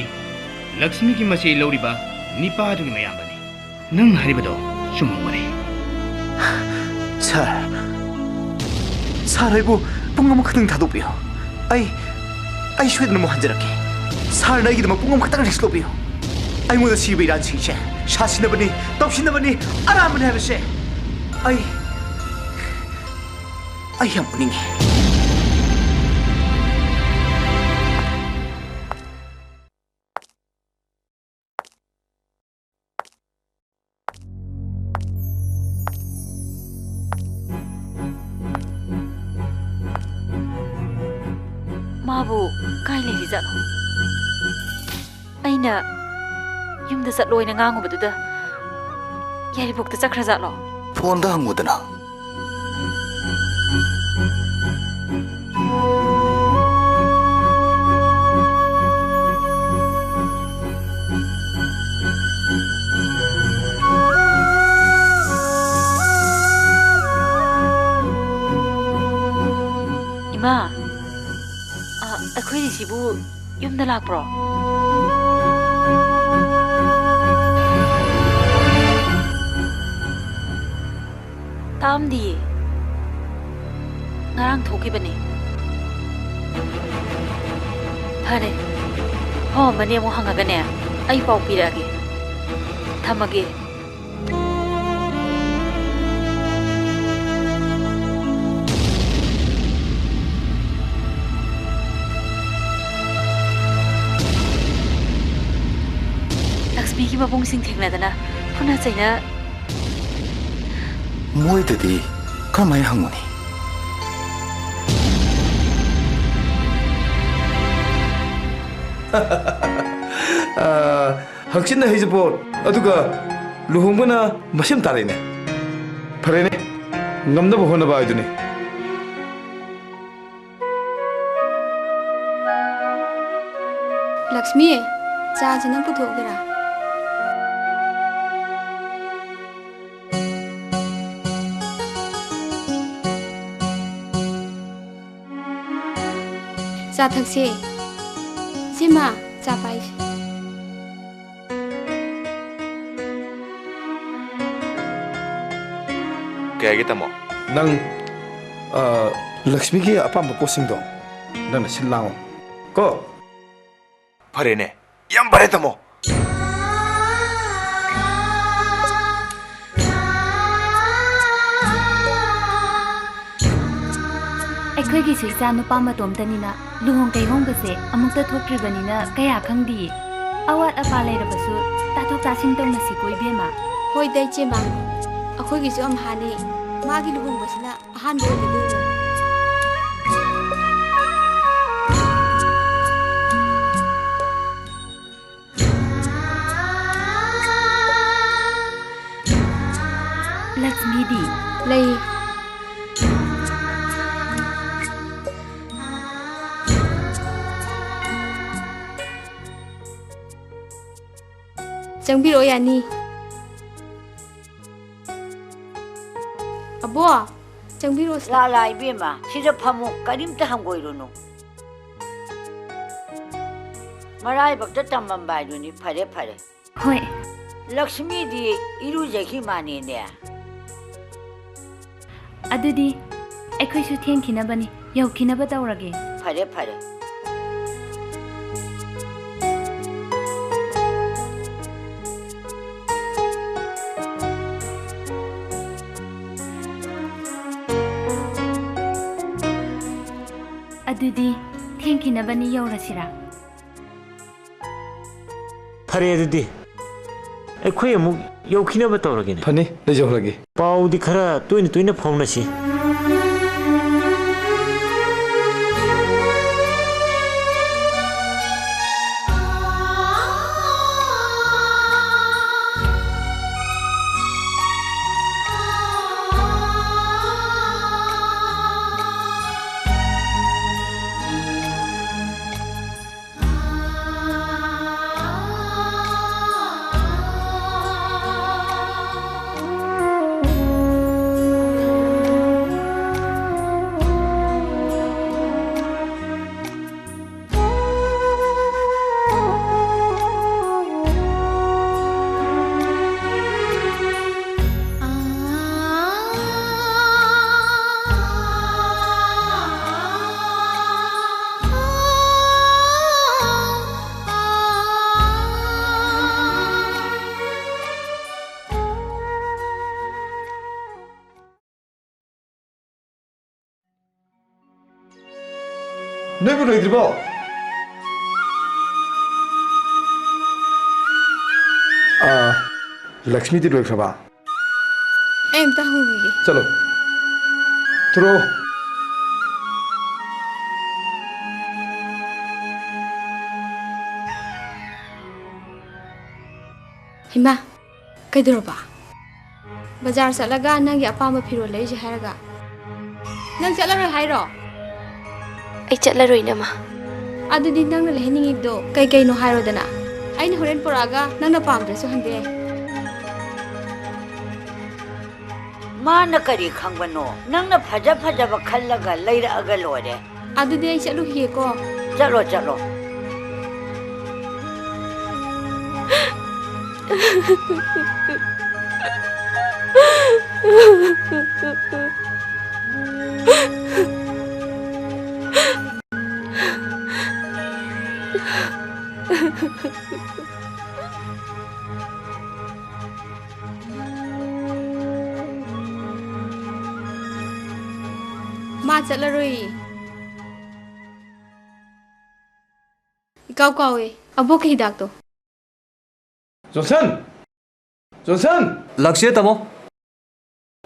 ꯂꯛꯁꯃꯤꯒꯤ ꯃꯆꯦ ꯂꯧꯔꯤꯕ ꯅꯤꯄꯥꯗꯨꯒꯤ ꯃꯌꯥꯝꯕꯅꯤ꯫ ꯅꯪꯅ ꯍꯥꯏꯔꯤꯕꯗꯣ ꯆꯨꯝꯃꯝꯒꯅꯤ꯫ ꯁꯥꯔ, ꯁꯥꯔ, ꯑꯩꯕꯨ ꯄꯨꯡ ꯑꯃꯈꯛꯇꯪ ꯊꯥꯗꯣꯛꯄꯤꯌꯨ꯫ ꯑꯩ, ꯑꯩ ꯁꯣꯏꯗꯅ ꯑꯃꯨꯛ ꯍꯟꯖꯔꯛꯀꯦ꯫ ꯁꯥꯔꯅ ꯑꯩꯒꯤꯗꯃꯛ ꯄꯨꯡ ꯑꯃꯈꯛꯇꯪ rest ꯂꯧꯕꯤꯌꯨ꯫ ꯑꯩꯉꯣꯟꯗ ꯁꯤꯕ ꯏꯔꯥꯟꯁꯤꯡꯁꯦ ꯁꯥꯁꯤꯟꯅꯕꯅꯤ, ꯇꯧꯁꯤꯟꯅꯕꯅꯤ, ꯑꯔꯥꯟꯕꯅꯤ ꯍꯥꯏꯕꯁꯦ ꯑꯩ, ꯑꯩ ꯌꯥꯝ ꯎꯅꯤꯡꯉꯤ꯫ ꯃꯥꯕꯨ ꯀꯥꯏ ꯂꯩꯔꯤꯖꯥꯠꯅꯣ? ꯑꯩꯅ ꯌꯨꯝꯗ ꯆꯠꯂꯣꯏꯅ ꯉꯥꯡꯉꯨꯕꯗꯨꯗ ꯌꯥꯏꯔꯤꯄꯣꯛꯇ ꯆꯠꯈ꯭ꯔꯖꯥꯠꯂꯣ? ꯐꯣꯟꯗ ꯍꯪꯉꯨꯗꯅ꯫ ꯏꯃꯥ, ꯑ, ꯑꯩꯈꯣꯏ ꯔꯤꯁꯤꯕꯨ ꯌꯨꯝꯗ ꯂꯥꯛꯄ꯭ꯔꯣ? ꯇꯥꯝꯗꯤꯌꯦ꯫ ꯉꯔꯥꯡ ꯊꯣꯛꯈꯤꯕꯅꯦ꯫ ꯐꯔꯦ꯫ ꯍꯣ, ꯃꯅꯦ ꯑꯃꯨꯛ ꯍꯪꯉꯒꯅꯦ, ꯑꯩ ꯄꯥꯎ ꯄꯤꯔꯛꯑꯒꯦ꯫ ꯊꯝꯃꯒꯦ꯫ ꯂꯛꯁꯃꯤꯒꯤ ꯃꯕꯨꯡꯁꯤꯡ ꯊꯦꯡꯅꯗꯅ ꯐꯨꯅ ꯆꯩꯅ ꯃꯣꯏꯗꯗꯤ ꯀꯃꯥꯏ ꯍꯪꯉꯨꯅꯤ? ꯑꯥ, ꯍꯪꯆꯤꯠꯅ ꯍꯩꯖꯤꯡꯄꯣꯠ, ꯑꯗꯨꯒ ꯂꯨꯍꯣꯡꯕꯅ ꯃꯁꯦꯝ ꯇꯥꯔꯦꯅꯦ꯫ ꯐꯔꯦꯅꯦ, ꯉꯝꯅꯕ ꯍꯣꯠꯅꯕ ꯍꯥꯏꯗꯨꯅꯤ꯫ ꯂꯛꯁꯃꯤ, ꯆꯥꯁꯤ ꯅꯪ ꯄꯨꯊꯣꯛꯀꯦꯔꯥ? ꯆꯥ ꯊꯛꯁꯦ꯫ ꯁꯤꯃ, ꯆꯥ ꯄꯥꯏꯁꯦ꯫ ꯀꯩ ꯍꯥꯏꯒꯦ, ꯇꯥꯃꯣ? ꯅꯪ, ꯑ, ꯂꯛꯁꯃꯤꯒꯤ ꯑꯄꯥꯝꯕ ꯄꯣꯠꯁꯤꯡꯗꯣ ꯅꯪꯅ ꯁꯤꯜ ꯂꯥꯡꯉꯣ ꯀꯣ꯫ ꯐꯔꯦꯅꯦ, ꯌꯥꯝ ꯐꯔꯦ, ꯇꯥꯃꯣ꯫ ꯑꯩꯈꯣꯏꯒꯤꯁꯨ ꯏꯆꯥ ꯅꯨꯄꯥ ꯃꯇꯣꯝꯇꯅꯤꯅ ꯂꯨꯍꯣꯡ ꯀꯩꯍꯣꯡꯕꯁꯦ ꯑꯃꯨꯛꯇ ꯊꯣꯛꯇ꯭ꯔꯤꯕꯅꯤꯅ ꯀꯌꯥ ꯈꯪꯗꯤꯌꯦ꯫ ꯑꯋꯥꯠ ꯑꯄꯥ ꯂꯩꯔꯕꯁꯨ ꯇꯥꯊꯣꯛ ꯇꯥꯁꯤꯟ ꯇꯧꯅꯁꯤꯀꯣ, ꯏꯕꯦꯝꯃ꯫ ꯍꯣꯏꯗ, ꯏꯆꯦꯃ꯫ ꯑꯩꯈꯣꯏꯒꯤꯁꯨ ꯑꯝꯍꯥꯅꯦ꯫ ꯃꯥꯒꯤ ꯂꯨꯍꯣꯡꯕꯁꯤꯅ ꯑꯍꯥꯟꯕ ꯑꯣꯏꯒꯗꯣꯏꯅꯦ꯫ ꯂꯛꯁꯃꯤꯗꯤ? ꯂꯩ꯫ ꯆꯪꯕꯤꯔꯛꯑꯣ, ꯌꯥꯅꯤ꯫ ꯑꯕꯣ, ꯆꯪꯕꯤꯔꯛꯑꯣ ꯁꯤꯗ꯫ ꯂꯥ, ꯂꯥ, ꯏꯕꯦꯝꯃ, ꯁꯤꯗ ꯐꯝꯃꯨ, ꯀꯔꯤꯝꯇ ꯍꯪꯒꯣꯏꯔꯨꯅꯨ꯫ ꯃꯔꯥꯏꯕꯛꯇ ꯇꯝꯃꯝꯕ ꯍꯥꯏꯗꯨꯅꯤ꯫ ꯐꯔꯦ, ꯐꯔꯦ꯫ ꯍꯣꯏ꯫ ꯂꯛꯁꯃꯤꯗꯤ ꯏꯔꯨꯖꯈꯤ ꯃꯥꯅꯦꯅꯦ꯫ ꯑꯗꯨꯗꯤ ꯑꯩꯈꯣꯏꯁꯨ ꯊꯦꯡꯈꯤꯅꯕꯅꯤ, ꯌꯧꯈꯤꯅꯕ ꯇꯧꯔꯒꯦ꯫ ꯐꯔꯦ, ꯐꯔꯦ꯫ ꯑꯗꯨꯗꯤ ꯊꯦꯡꯈꯤꯅꯕꯅꯤ, ꯌꯧꯔꯁꯤꯔꯥ? ꯐꯔꯦ, ꯑꯗꯨꯗꯤ ꯑꯩꯈꯣꯏ ꯑꯃꯨꯛ ꯌꯧꯈꯤꯅꯕ ꯇꯧꯔꯒꯦꯅꯦ꯫ ꯐꯅꯤ, ꯂꯩꯖꯍꯧꯔꯒꯦ꯫ ꯄꯥꯎꯗꯤ ꯈꯔ ꯇꯣꯏꯅ ꯇꯣꯏꯅ ꯐꯥꯎꯅꯁꯤ꯫ ꯅꯣꯏꯕꯨ ꯂꯣꯏꯗ꯭ꯔꯤꯕꯣ? ꯑꯥ, ꯂꯛꯁꯃꯤꯗꯤ ꯂꯣꯏꯈ꯭ꯔꯕ? ꯑꯩ ꯑꯝꯇ ꯍꯪꯈꯤꯒꯦ꯫ ꯆꯠꯂꯣ꯫ ꯊꯣꯔꯛꯑꯣ꯫ ꯍꯩꯃꯥ, ꯀꯩꯗꯧꯔꯕ? ꯕꯖꯥꯔ ꯆꯠꯂꯒ ꯅꯪꯒꯤ ꯑꯄꯥꯝꯕ ꯐꯤꯔꯣꯜ ꯂꯩꯔꯨꯁꯦ ꯍꯥꯏꯔꯒ ꯅꯪ ꯆꯠꯂꯔꯣꯏ ꯍꯥꯏꯔꯣ? ꯑꯩ ꯆꯠꯂꯔꯣꯏ, ꯏꯅꯝꯃ꯫ ꯑꯗꯨꯗꯤ ꯅꯪꯅ ꯂꯩꯍꯟꯅꯤꯡꯉꯤꯕꯗꯣ ꯀꯩ ꯀꯩꯅꯣ ꯍꯥꯏꯔꯣꯗꯅ꯫ ꯑꯩꯅ ꯍꯣꯔꯦꯟ ꯄꯨꯔꯛꯑꯒ ꯅꯪꯅ ꯄꯥꯝꯗ꯭ꯔꯁꯨ ꯍꯟꯕ ꯌꯥꯏ꯫ ꯃꯥꯅ ꯀꯔꯤ ꯈꯪꯕꯅꯣ? ꯅꯪꯅ ꯐꯖ ꯐꯖꯕ ꯈꯜꯂꯒ ꯂꯩꯔꯛꯑꯒ ꯂꯣꯏꯔꯦ꯫ ꯑꯗꯨꯗꯤ ꯑꯩ ꯆꯠꯂꯨꯈꯤꯒꯦꯀꯣ꯫ ꯆꯠꯂꯣ, ꯆꯠꯂꯣ꯫ ꯃꯥ ꯆꯠꯂꯔꯣꯏꯌꯦ꯫ ꯏꯀꯥꯎ ꯀꯥꯎꯋꯦ꯫ ꯑꯕꯣꯛꯀꯤ ꯍꯤꯗꯥꯛꯇꯣ꯫ ꯖꯣꯟꯁꯟ! ꯖꯣꯟꯁꯟ! ꯂꯥꯛꯁꯦ, ꯇꯥꯃꯣ꯫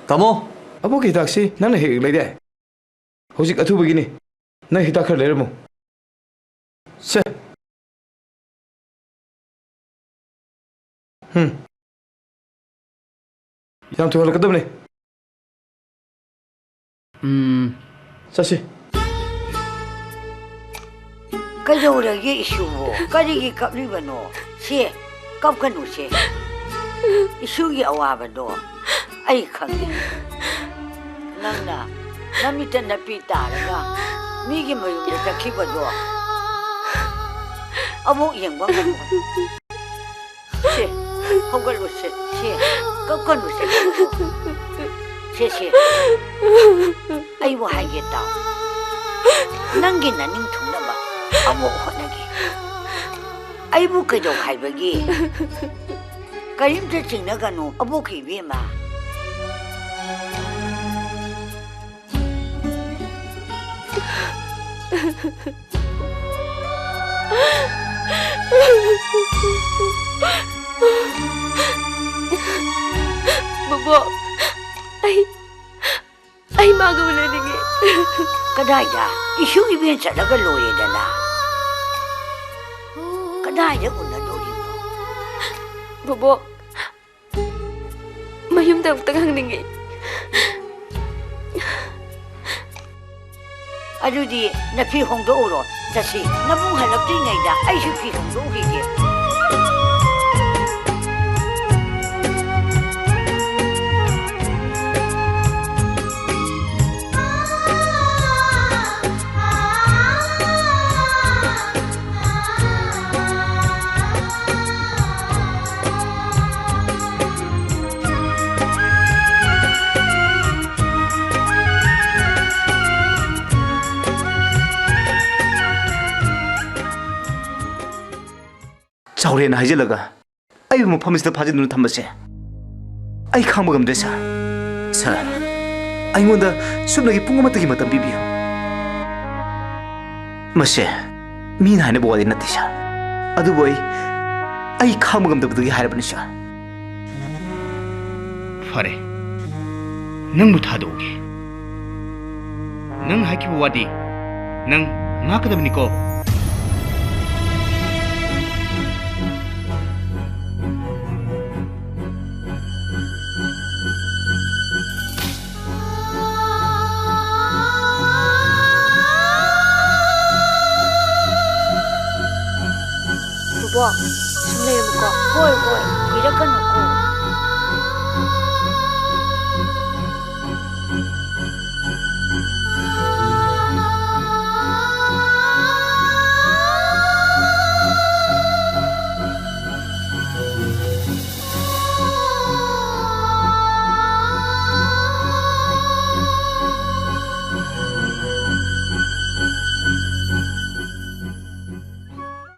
ꯇꯥꯃꯣ! ꯑꯕꯣꯛꯀꯤ ꯍꯤꯗꯥꯛꯁꯤ ꯅꯪꯅ ꯍꯦꯛ ꯍꯦꯛ ꯂꯩꯗꯥꯏ? ꯍꯧꯖꯤꯛ ꯑꯊꯨꯕꯒꯤꯅꯤ꯫ ꯅꯪ ꯍꯤꯗꯥꯛ ꯈꯔ ꯂꯩꯔꯝꯃꯨ꯫ ꯁꯦ꯫ ꯍꯨꯝ꯫ ꯌꯥꯝ ꯊꯨꯍꯜꯂꯛꯀꯗꯕꯅꯤ꯫ ꯎꯝ꯫ ꯆꯠꯁꯤ꯫ ꯀꯩꯗꯧꯔꯒꯦ ꯏꯁꯨꯕꯨ? ꯀꯔꯤꯒꯤ ꯀꯞꯂꯤꯕꯅꯣ? ꯁꯦ, ꯀꯞꯀꯅꯨꯁꯦ꯫ ꯏꯁꯨꯒꯤ ꯑꯋꯥꯕꯗꯣ ꯑꯩ ꯈꯪꯉꯤ꯫ ꯅꯪꯅ ꯅꯃꯤꯠꯇ ꯅꯄꯤ ꯇꯥꯔꯒ ꯃꯤꯒꯤ ꯃꯌꯨꯝꯗ ꯆꯠꯈꯤꯕꯗꯣ ꯑꯃꯨꯛ ꯌꯦꯡꯕ ꯉꯝꯃꯣꯏ꯫ ꯁꯦ, ꯍꯧꯒꯠꯂꯨꯁꯦ꯫ ꯁꯦ, ꯀꯞꯀꯅꯨꯁꯦ꯫ ꯁꯦ, ꯁꯦ꯫ ꯑꯩꯕꯨ ꯍꯥꯏꯒꯦ ꯇꯥꯎ꯫ ꯅꯪꯒꯤ ꯅꯅꯤꯡ ꯊꯨꯡꯅꯕ ꯑꯃꯨꯛ ꯍꯣꯠꯅꯒꯦ꯫ ꯑꯩꯕꯨ ꯀꯩꯗꯧ ꯍꯥꯏꯕꯒꯦ? ꯀꯔꯤꯝꯇ ꯆꯤꯡꯅꯒꯅꯨ, ꯑꯕꯣꯛꯀꯤ ꯏꯕꯦꯝꯃ꯫ ꯕꯣꯕꯣꯛ, ꯑꯩ, ꯑꯩ ꯃꯥꯒ ꯎꯅꯅꯤꯡꯉꯤ꯫ ꯀꯗꯥꯏꯗ? ꯏꯁꯨ ꯏꯕꯦꯟ ꯆꯠꯂꯒ ꯂꯣꯏꯔꯦꯗꯅ꯫ ꯀꯗꯥꯏꯗ ꯎꯅꯗꯣꯔꯤꯕꯅꯣ? ꯕꯣꯕꯣꯛ, ꯃꯌꯨꯝꯗ ꯑꯃꯨꯛꯇꯪ ꯍꯪꯅꯤꯡꯉꯤ꯫ ꯑꯗꯨꯗꯤ ꯅꯐꯤ ꯍꯣꯡꯗꯣꯛꯎꯔꯣ, ꯆꯠꯁꯤ꯫ ꯅꯕꯨꯡ ꯍꯜꯂꯛꯇ꯭ꯔꯤꯉꯩꯗ ꯑꯩꯁꯨ ꯐꯤ ꯍꯣꯡꯗꯣꯛꯎꯈꯤꯒꯦ꯫ ꯆꯥꯎꯔꯦꯟꯅ ꯍꯥꯏꯖꯤꯜꯂꯒ ꯑꯩꯕꯨ ꯃꯐꯝꯁꯤꯗ ꯐꯥꯖꯤꯟꯗꯨꯅ ꯊꯝꯕꯁꯦ ꯑꯩ ꯈꯥꯡꯕ ꯉꯝꯗ꯭ꯔꯦ, ꯁꯥꯔ꯫ ꯁꯥꯔ, ꯑꯩꯉꯣꯟꯗ ꯁꯨꯞꯅꯒꯤ ꯄꯨꯡ ꯑꯃꯠꯇꯒꯤ ꯃꯇꯝ ꯄꯤꯕꯤꯌꯨ꯫ ꯃꯁꯦ ꯃꯤꯅ ꯍꯥꯏꯅꯕ ꯋꯥꯗꯤ ꯅꯠꯇꯦ, ꯁꯥꯔ꯫ ꯑꯗꯨꯕꯨ ꯑꯩ, ꯑꯩ ꯈꯥꯡꯕ ꯉꯝꯗꯕꯗꯒꯤ ꯍꯥꯏꯔꯕꯅꯤ, ꯁꯥꯔ꯫ ꯐꯔꯦ, ꯅꯪꯕꯨ ꯊꯥꯗꯣꯛꯑꯒꯦ꯫ ꯅꯪ ꯍꯥꯏꯈꯤꯕ ꯋꯥꯗꯤ ꯅꯪ ꯉꯥꯛꯀꯗꯕꯅꯤꯀꯣ꯫ ꯕꯣꯕꯣꯛ, ꯁꯨꯝ ꯂꯩꯔꯝꯃꯨꯀꯣ꯫ ꯍꯣꯏ, ꯍꯣꯏ, ꯀꯨꯏꯔꯛꯀꯅꯨꯀꯣ꯫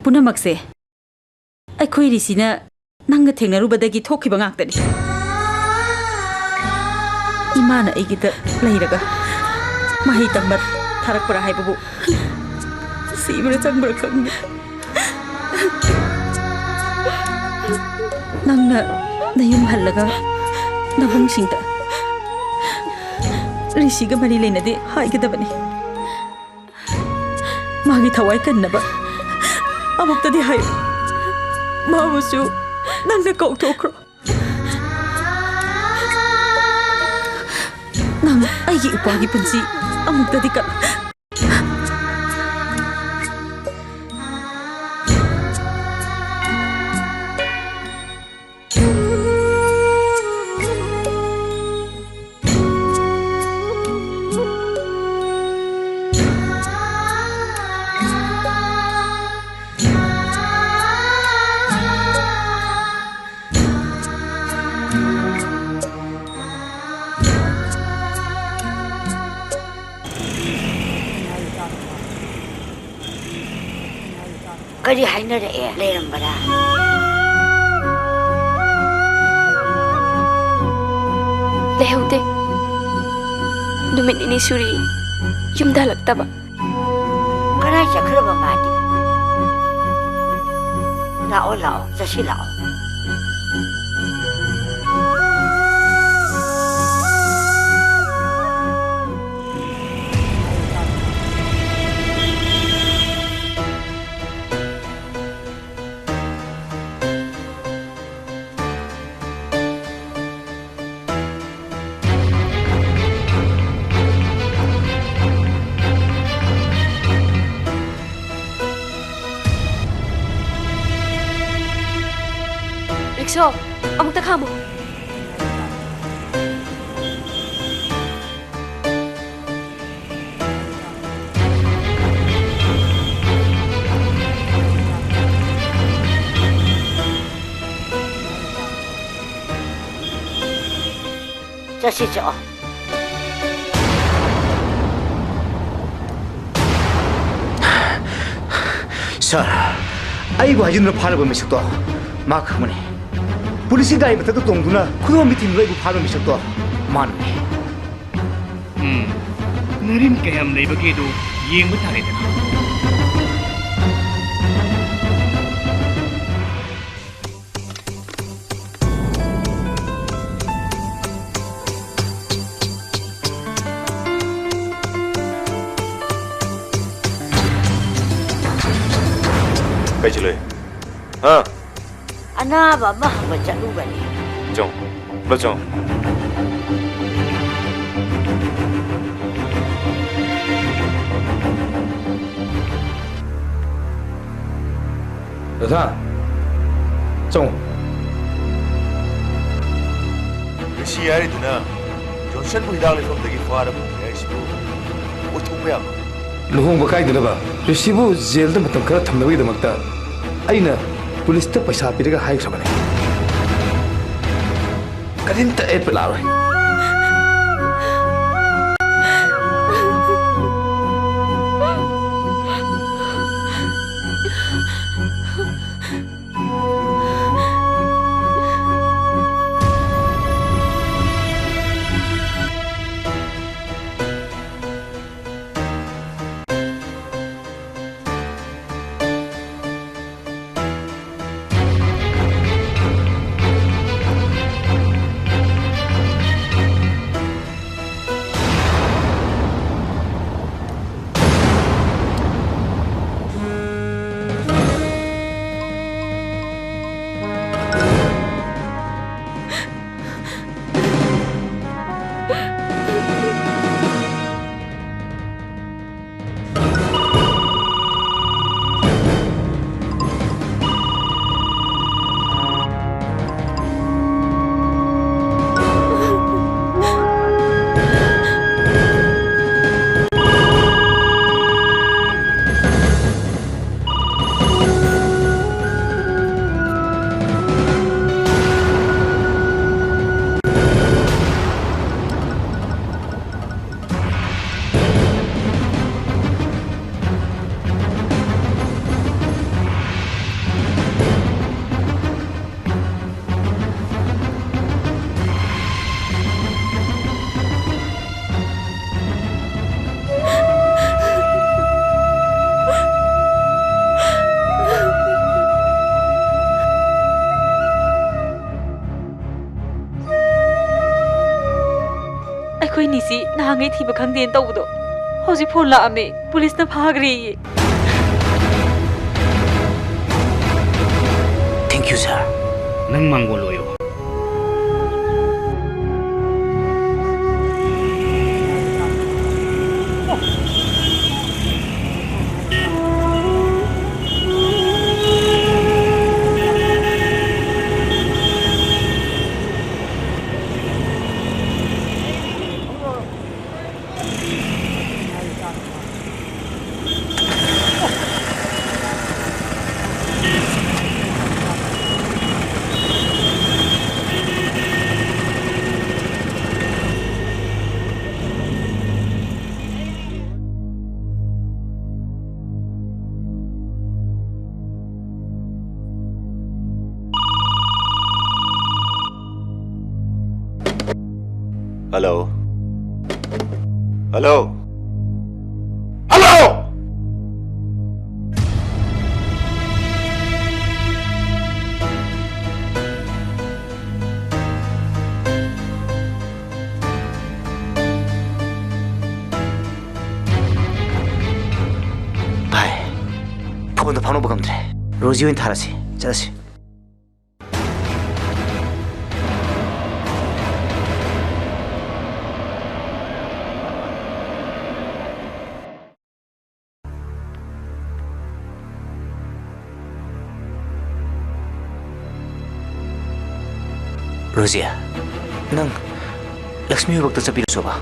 ꯄꯨꯝꯅꯃꯛꯁꯦ ꯑꯩꯈꯣꯏ ꯔꯤꯁꯤꯅ ꯅꯪꯒ ꯊꯦꯡꯅꯔꯨꯕꯗꯒꯤ ꯊꯣꯛꯈꯤꯕ ꯉꯥꯛꯇꯅꯤ꯫ ꯏꯃꯥꯅ ꯑꯩꯒꯤꯗ ꯂꯩꯔꯒ ꯃꯍꯩ ꯇꯝꯕ ꯊꯥꯔꯛꯄ꯭ꯔꯥ ꯍꯥꯏꯕꯕꯨ ꯁꯤꯕ꯭ꯔꯥ ꯆꯪꯕ꯭ꯔꯥ ꯈꯪꯗꯦ꯫ ꯅꯪꯅ ꯅꯌꯨꯝ ꯍꯜꯂꯒ ꯅꯕꯨꯡꯁꯤꯡꯗ ꯔꯤꯁꯤꯒ ꯃꯔꯤ ꯂꯩꯅꯗꯦ ꯍꯥꯏꯒꯗꯕꯅꯤ꯫ ꯃꯥꯒꯤ ꯊꯋꯥꯏ ꯀꯟꯅꯕ ꯑꯃꯨꯛꯇꯗꯤ ꯍꯥꯏꯌꯨ꯫ ꯃꯥꯕꯨꯁꯨ ꯅꯪꯅ ꯀꯥꯎꯊꯣꯛꯈ꯭ꯔꯣ꯫ ꯅꯪ ꯑꯩꯒꯤ ꯏꯄ꯭ꯋꯥꯒꯤ ꯄꯨꯟꯁꯤ ꯑꯃꯨꯛꯇꯗꯤ ꯀꯟ- ꯀꯔꯤ ꯍꯥꯏꯅꯔꯛꯑꯦ? ꯂꯩꯔꯝꯕꯔꯥ? ꯂꯩꯍꯧꯗꯦ꯫ ꯅꯨꯃꯤꯠ ꯅꯤꯅꯤ ꯁꯨꯔꯤ ꯌꯨꯝꯗ ꯍꯜꯂꯛꯇꯕ꯫ ꯀꯗꯥꯏ ꯆꯠꯈ꯭ꯔꯕ ꯃꯥꯗꯤ? ꯂꯥꯛꯑꯣ, ꯂꯥꯛꯑꯣ, ꯆꯠꯁꯤ ꯂꯥꯛꯑꯣ꯫ ꯔꯤꯛꯁꯣ, ꯑꯃꯨꯛꯇ ꯈꯥꯝꯃꯨ꯫ ꯆꯠꯁꯤ ꯆꯠꯂꯣ꯫ ꯁꯥꯔ, ꯑꯩꯕꯨ ꯍꯥꯏꯖꯤꯟꯗꯨꯅ ꯐꯥꯔꯕ ꯃꯤꯁꯛꯇꯣ ꯃꯥ ꯈꯪꯕꯅꯤ꯫ ꯄꯨꯂꯤꯁꯀꯤ ꯒꯥꯔꯤ ꯃꯊꯛꯇ ꯇꯣꯡꯗꯨꯅ ꯈꯨꯗꯣꯝꯕꯤ ꯊꯤꯟꯗꯨꯅ ꯑꯩꯕꯨ ꯐꯥꯔꯕ ꯃꯤꯁꯛꯇꯣ ꯃꯥꯅꯅꯤ꯫ ꯎꯝ, ꯅꯔꯤꯟ ꯀꯌꯥꯝ ꯂꯩꯕꯒꯦꯗꯨ ꯌꯦꯡꯕ ꯇꯥꯔꯦꯗꯅ꯫ ꯀꯩꯁꯨ ꯂꯩ꯫ ꯍꯥ? ꯑꯅꯥꯕ ꯑꯃ ꯍꯪꯕ ꯆꯠꯂꯨꯕꯅꯤ꯫ ꯆꯣ, ꯂꯣ ꯆꯣ꯫ ꯔꯥꯙꯥ, ꯆꯪꯉꯣ꯫ ꯔꯤꯁꯤ ꯍꯥꯏꯔꯤꯗꯨꯅ ꯖꯣꯟꯁꯟꯕꯨ ꯍꯤꯗꯥꯛ ꯂꯩꯐꯝꯗꯒꯤ ꯐꯥꯔꯕꯅꯤ ꯍꯥꯏꯔꯤꯁꯤꯕꯨ ꯑꯣꯏꯊꯣꯛꯄ ꯌꯥꯕ꯭ꯔꯣ? ꯂꯨꯍꯣꯡꯕ ꯀꯥꯏꯗꯅꯕ ꯔꯤꯁꯤꯕꯨ ꯖꯦꯜꯗ ꯃꯇꯝ ꯈꯔ ꯊꯝꯅꯕꯒꯤꯗꯃꯛꯇ ꯑꯩꯅ ꯄꯨꯂꯤꯁꯇ ꯄꯩꯁꯥ ꯄꯤꯔꯒ ꯍꯥꯏꯈ꯭ꯔꯕꯅꯤ꯫ ꯀꯔꯤꯝꯇ ꯑꯌꯦꯠꯄ ꯂꯥꯛꯑꯔꯣꯏ꯫ ꯁꯤ ꯅꯍꯥꯟꯉꯩ ꯊꯤꯕ ꯈꯪꯗꯦꯅ ꯇꯧꯕꯗꯣ, ꯍꯧꯖꯤꯛ ꯐꯣꯟ ꯂꯥꯛꯑꯝꯃꯦ, ꯄꯨꯂꯤꯁꯅ ꯐꯥꯈ꯭ꯔꯦꯌꯦ꯫ Thank you, sir. ꯅꯪ ꯃꯥꯡꯒꯣꯜ ꯑꯣꯏꯌꯣ꯫ Hello. Hello. Hello. ꯚꯥꯏ, ꯐꯣꯟꯗꯣ ꯐꯥꯎꯅꯕ ꯉꯝꯗ꯭ꯔꯦ꯫ ꯔꯣꯖꯤ ꯑꯣꯏꯅ ꯊꯥꯔꯁꯤ, ꯆꯠꯂꯁꯤ꯫ ꯔꯣꯖꯤꯌꯥ, ꯅꯪ ꯂꯛꯁꯃꯤ ꯍꯣꯏ ꯐꯥꯎꯇ ꯆꯠꯄꯤꯔꯨꯆꯣꯕ꯫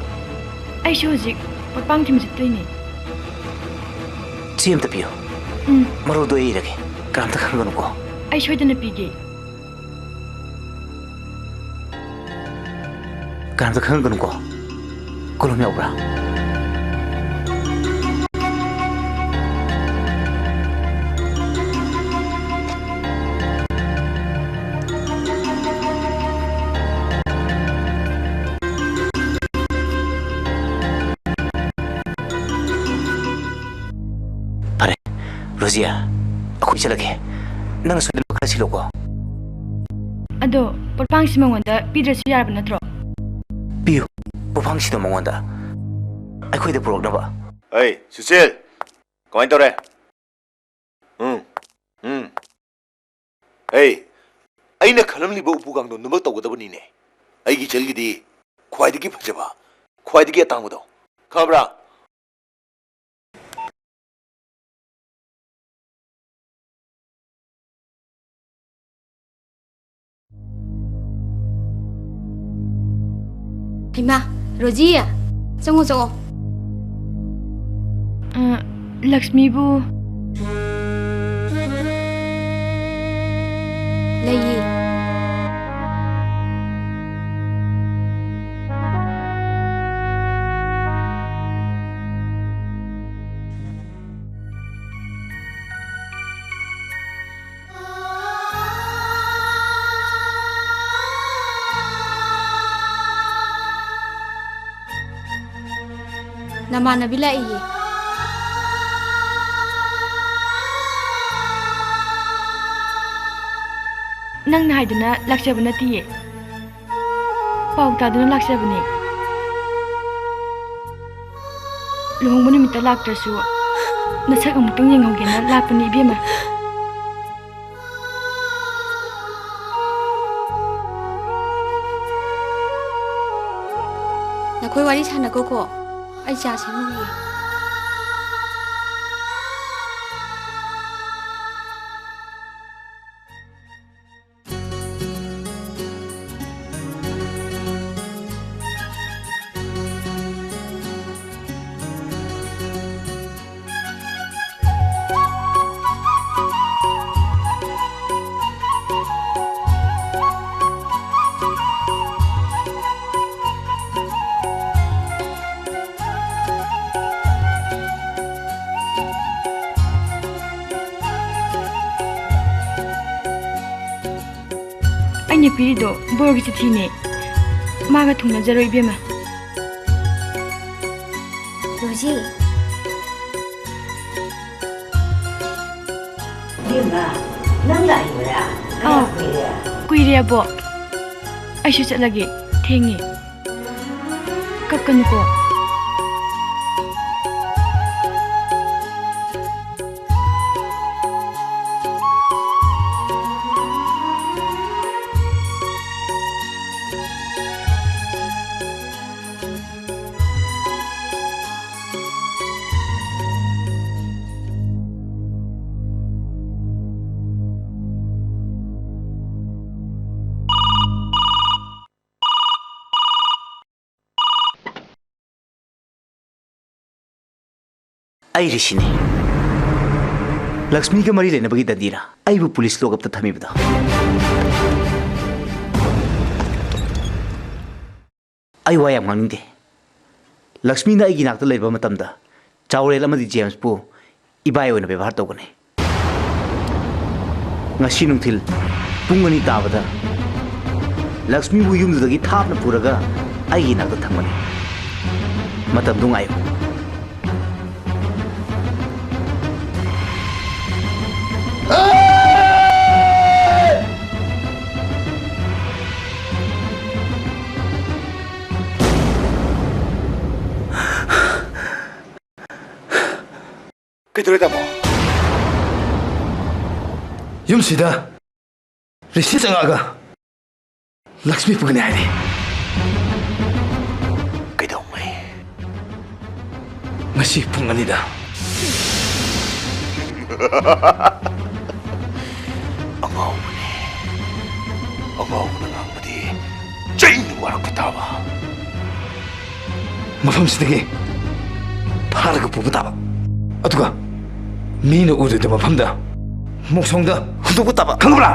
ꯑꯩꯁꯨ ꯍꯧꯖꯤꯛ ꯄꯣꯠꯄꯥꯡ ꯊꯤꯟꯕ ꯆꯠꯇꯣꯏꯅꯦ꯫ ꯆꯦ ꯑꯝꯇ ꯄꯤꯌꯨ꯫ ꯎꯝ꯫ ꯃꯔꯨꯗꯣ ꯑꯩ ꯏꯔꯒꯦ꯫ ꯀꯅꯥꯝꯇ ꯈꯪꯒꯅꯨꯀꯣ꯫ ꯑꯩ ꯁꯣꯏꯗꯅ ꯄꯤꯒꯦ꯫ ꯀꯅꯥꯝꯇ ꯈꯪꯒꯅꯨꯀꯣ꯫ ꯀꯣꯂꯣꯝ ꯌꯥꯎꯕ꯭ꯔꯥ? ꯐꯔꯦ, ꯔꯣꯖꯤꯌꯥ, ꯑꯩꯈꯣꯏ ꯆꯠꯂꯒꯦ꯫ ꯅꯪꯅ ꯁꯣꯏꯗꯅ ꯈꯔ ꯁꯤꯜꯂꯣꯀꯣ꯫ ꯑꯗꯣ ꯄꯣꯠꯄꯥꯡꯁꯤ ꯃꯉꯣꯟꯗ ꯄꯤꯗ꯭ꯔꯁꯨ ꯌꯥꯔꯕ ꯅꯠꯇ꯭ꯔꯣ? ꯄꯤꯌꯨ, ꯎꯐꯥꯡꯁꯤꯗꯣ ꯃꯉꯣꯟꯗ, ꯑꯩꯈꯣꯏꯗ ꯄꯨꯔꯛꯅꯕ꯫ ꯑꯩ, ꯁꯨꯁꯤꯜ, ꯀꯃꯥꯏꯅ ꯇꯧꯔꯦ? ꯎꯝ, ꯎꯝ꯫ ꯑꯩ, ꯑꯩꯅ ꯈꯜꯂꯝꯂꯤꯕ ꯎꯄꯨ ꯀꯥꯡꯊꯣꯟꯗꯨꯃꯛ ꯇꯧꯒꯗꯕꯅꯤꯅꯦ꯫ ꯑꯩꯒꯤ ꯏꯆꯜꯒꯤꯗꯤ ꯈ꯭ꯋꯥꯏꯗꯒꯤ ꯐꯖꯕ, ꯈ꯭ꯋꯥꯏꯗꯒꯤ ꯑꯇꯥꯡꯕꯗꯣ, ꯈꯪꯕ꯭ꯔꯥ? ꯍꯩꯃꯥ, ꯔꯣꯖꯤ, ꯆꯪꯉꯣ, ꯆꯪꯉꯣ꯫ ꯑ, ꯂꯛꯁꯃꯤꯕꯨ? ꯂꯩꯌꯦ꯫ ꯅꯃꯥꯟꯅꯕꯤ ꯂꯥꯛꯏꯌꯦ꯫ ꯅꯪꯅ ꯍꯥꯏꯗꯅ ꯂꯥꯛꯆꯕ ꯅꯠꯇꯤꯌꯦ꯫ ꯄꯥꯎ ꯇꯥꯗꯨꯅ ꯂꯥꯛꯆꯕꯅꯦ꯫ ꯂꯨꯍꯣꯡꯕ ꯅꯨꯃꯤꯠꯇ ꯂꯥꯛꯇ꯭ꯔꯁꯨ ꯅꯁꯛ ꯑꯃꯨꯛꯇꯪ ꯌꯦꯡꯍꯧꯒꯦꯅ ꯂꯥꯛꯄꯅꯤ ꯏꯕꯦꯝꯃ꯫ ꯅꯈꯣꯏ ꯋꯥꯔꯤ ꯁꯥꯟꯅꯒꯣꯀꯣ, ꯑꯩ ꯆꯥ ꯁꯦꯝꯃꯨꯈꯤꯒꯦ꯫ ꯑꯩꯅ ꯄꯤꯔꯤꯗꯣ ꯕꯣꯔꯒꯤ ꯆꯤꯊꯤꯅꯦ꯫ ꯃꯥꯒ ꯊꯨꯡꯅꯖꯔꯣꯏ, ꯏꯕꯦꯝꯃ꯫ ꯔꯣꯖꯤ꯫ ꯏꯕꯦꯝꯃ, ꯅꯪ ꯂꯥꯛꯏꯕ꯭ꯔꯥ? ꯀꯌꯥꯝ ꯑꯥꯎ꯫ ꯀꯨꯏꯔꯦ? ꯀꯨꯏꯔꯦ, ꯑꯕꯣꯛ꯫ ꯑꯩꯁꯨ ꯆꯠꯂꯒꯦ, ꯊꯦꯡꯉꯦ꯫ ꯀꯅꯨꯀꯣ꯫ ꯑꯩ ꯔꯤꯁꯤꯅꯤ꯫ ꯂꯛꯁꯃꯤꯒ ꯃꯔꯤ ꯂꯩꯅꯕꯒꯤ ꯗꯟꯗꯤꯔꯥ ꯑꯩꯕꯨ ꯄꯨꯂꯤꯁ ꯂꯣꯛꯑꯞꯇ ꯊꯝꯃꯤꯕꯗꯣ? ꯑꯩ ꯋꯥ ꯌꯥꯝ ꯉꯥꯡꯅꯤꯡꯗꯦ꯫ ꯂꯛꯁꯃꯤꯅ ꯑꯩꯒꯤ ꯅꯥꯛꯇ ꯂꯩꯕ ꯃꯇꯝꯗ ꯆꯥꯎꯔꯦꯜ ꯑꯃꯗꯤ ꯖꯦꯝꯁꯄꯨ ꯏꯕꯥꯏ ꯑꯣꯏꯅ ꯕꯦꯕꯥꯔ ꯇꯧꯒꯅꯤ꯫ ꯉꯁꯤ ꯅꯨꯡꯊꯤꯜ ꯄꯨꯡ ꯑꯅꯤ ꯇꯥꯕꯗ ꯂꯛꯁꯃꯤꯕꯨ ꯌꯨꯝꯗꯨꯗꯒꯤ ꯊꯥꯞꯅ ꯄꯨꯔꯒ ꯑꯩꯒꯤ ꯅꯥꯛꯇ ꯊꯝꯒꯅꯤ꯫ ꯃꯇꯝꯗꯨ ꯉꯥꯏꯌꯨ꯫ ꯀꯩꯗꯧꯔꯦ, ꯇꯥꯃꯣ? ꯌꯨꯝꯁꯤꯗ ꯔꯤꯁꯤ ꯆꯪꯉꯛꯑꯒ ꯂꯛꯁꯃꯤ ꯄꯨꯒꯅꯤ ꯍꯥꯏꯔꯤ꯫ ꯀꯩꯗꯧꯉꯩ? ꯉꯁꯤ ꯄꯨꯡ ꯑꯅꯤꯗ꯫ ꯑꯉꯥꯎꯕꯅꯤ꯫ ꯑꯉꯥꯎꯕꯅ ꯉꯥꯡꯕꯗꯤ ꯆꯩꯅ ꯋꯥꯔꯛꯄ ꯇꯥꯕ꯫ ꯃꯐꯝꯁꯤꯗꯒꯤ ꯐꯥꯔꯒ ꯄꯨꯕ ꯇꯥꯕ꯫ ꯑꯗꯨꯒ ꯃꯤꯅ ꯎꯗ꯭ꯔꯤꯕ ꯃꯐꯝꯗ ꯃꯣꯡꯁꯣꯡꯗ ꯍꯨꯟꯗꯣꯛꯄ ꯇꯥꯕ꯫ ꯈꯪꯉꯕ꯭ꯔꯥ?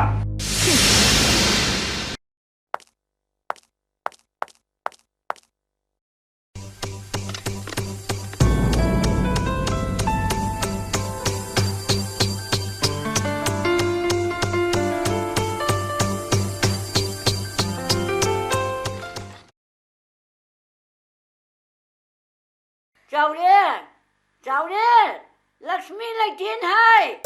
ꯆꯥꯎꯔꯦꯟ! ꯆꯥꯎꯔꯦꯟ! ꯂꯛꯁꯃꯤ ꯂꯩꯇꯦꯟ ꯍꯥꯏ!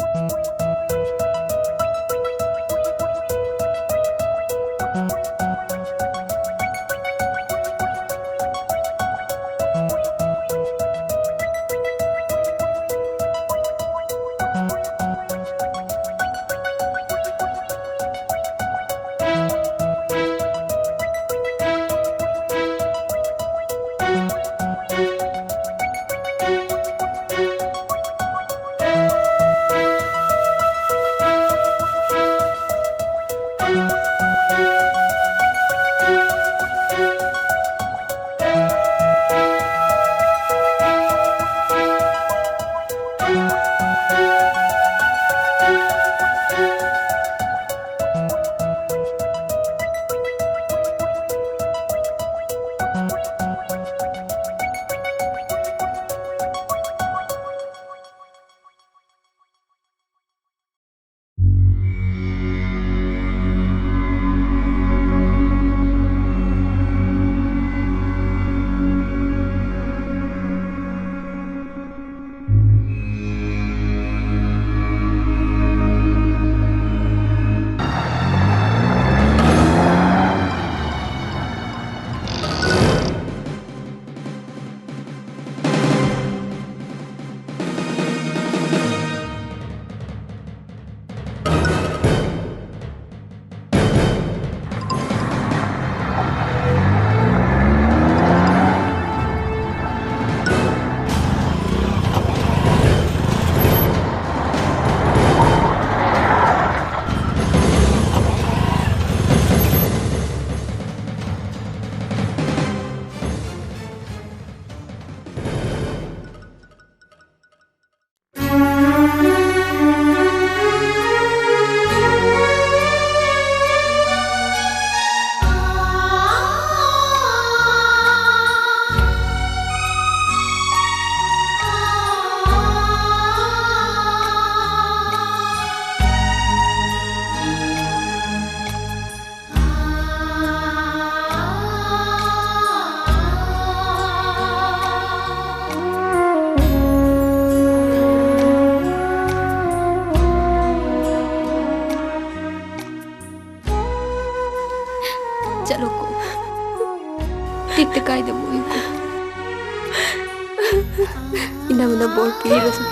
ꯏꯅꯝꯃꯅ ꯕꯣꯔ ꯄꯤꯔꯤꯕꯁꯤꯅꯤ꯫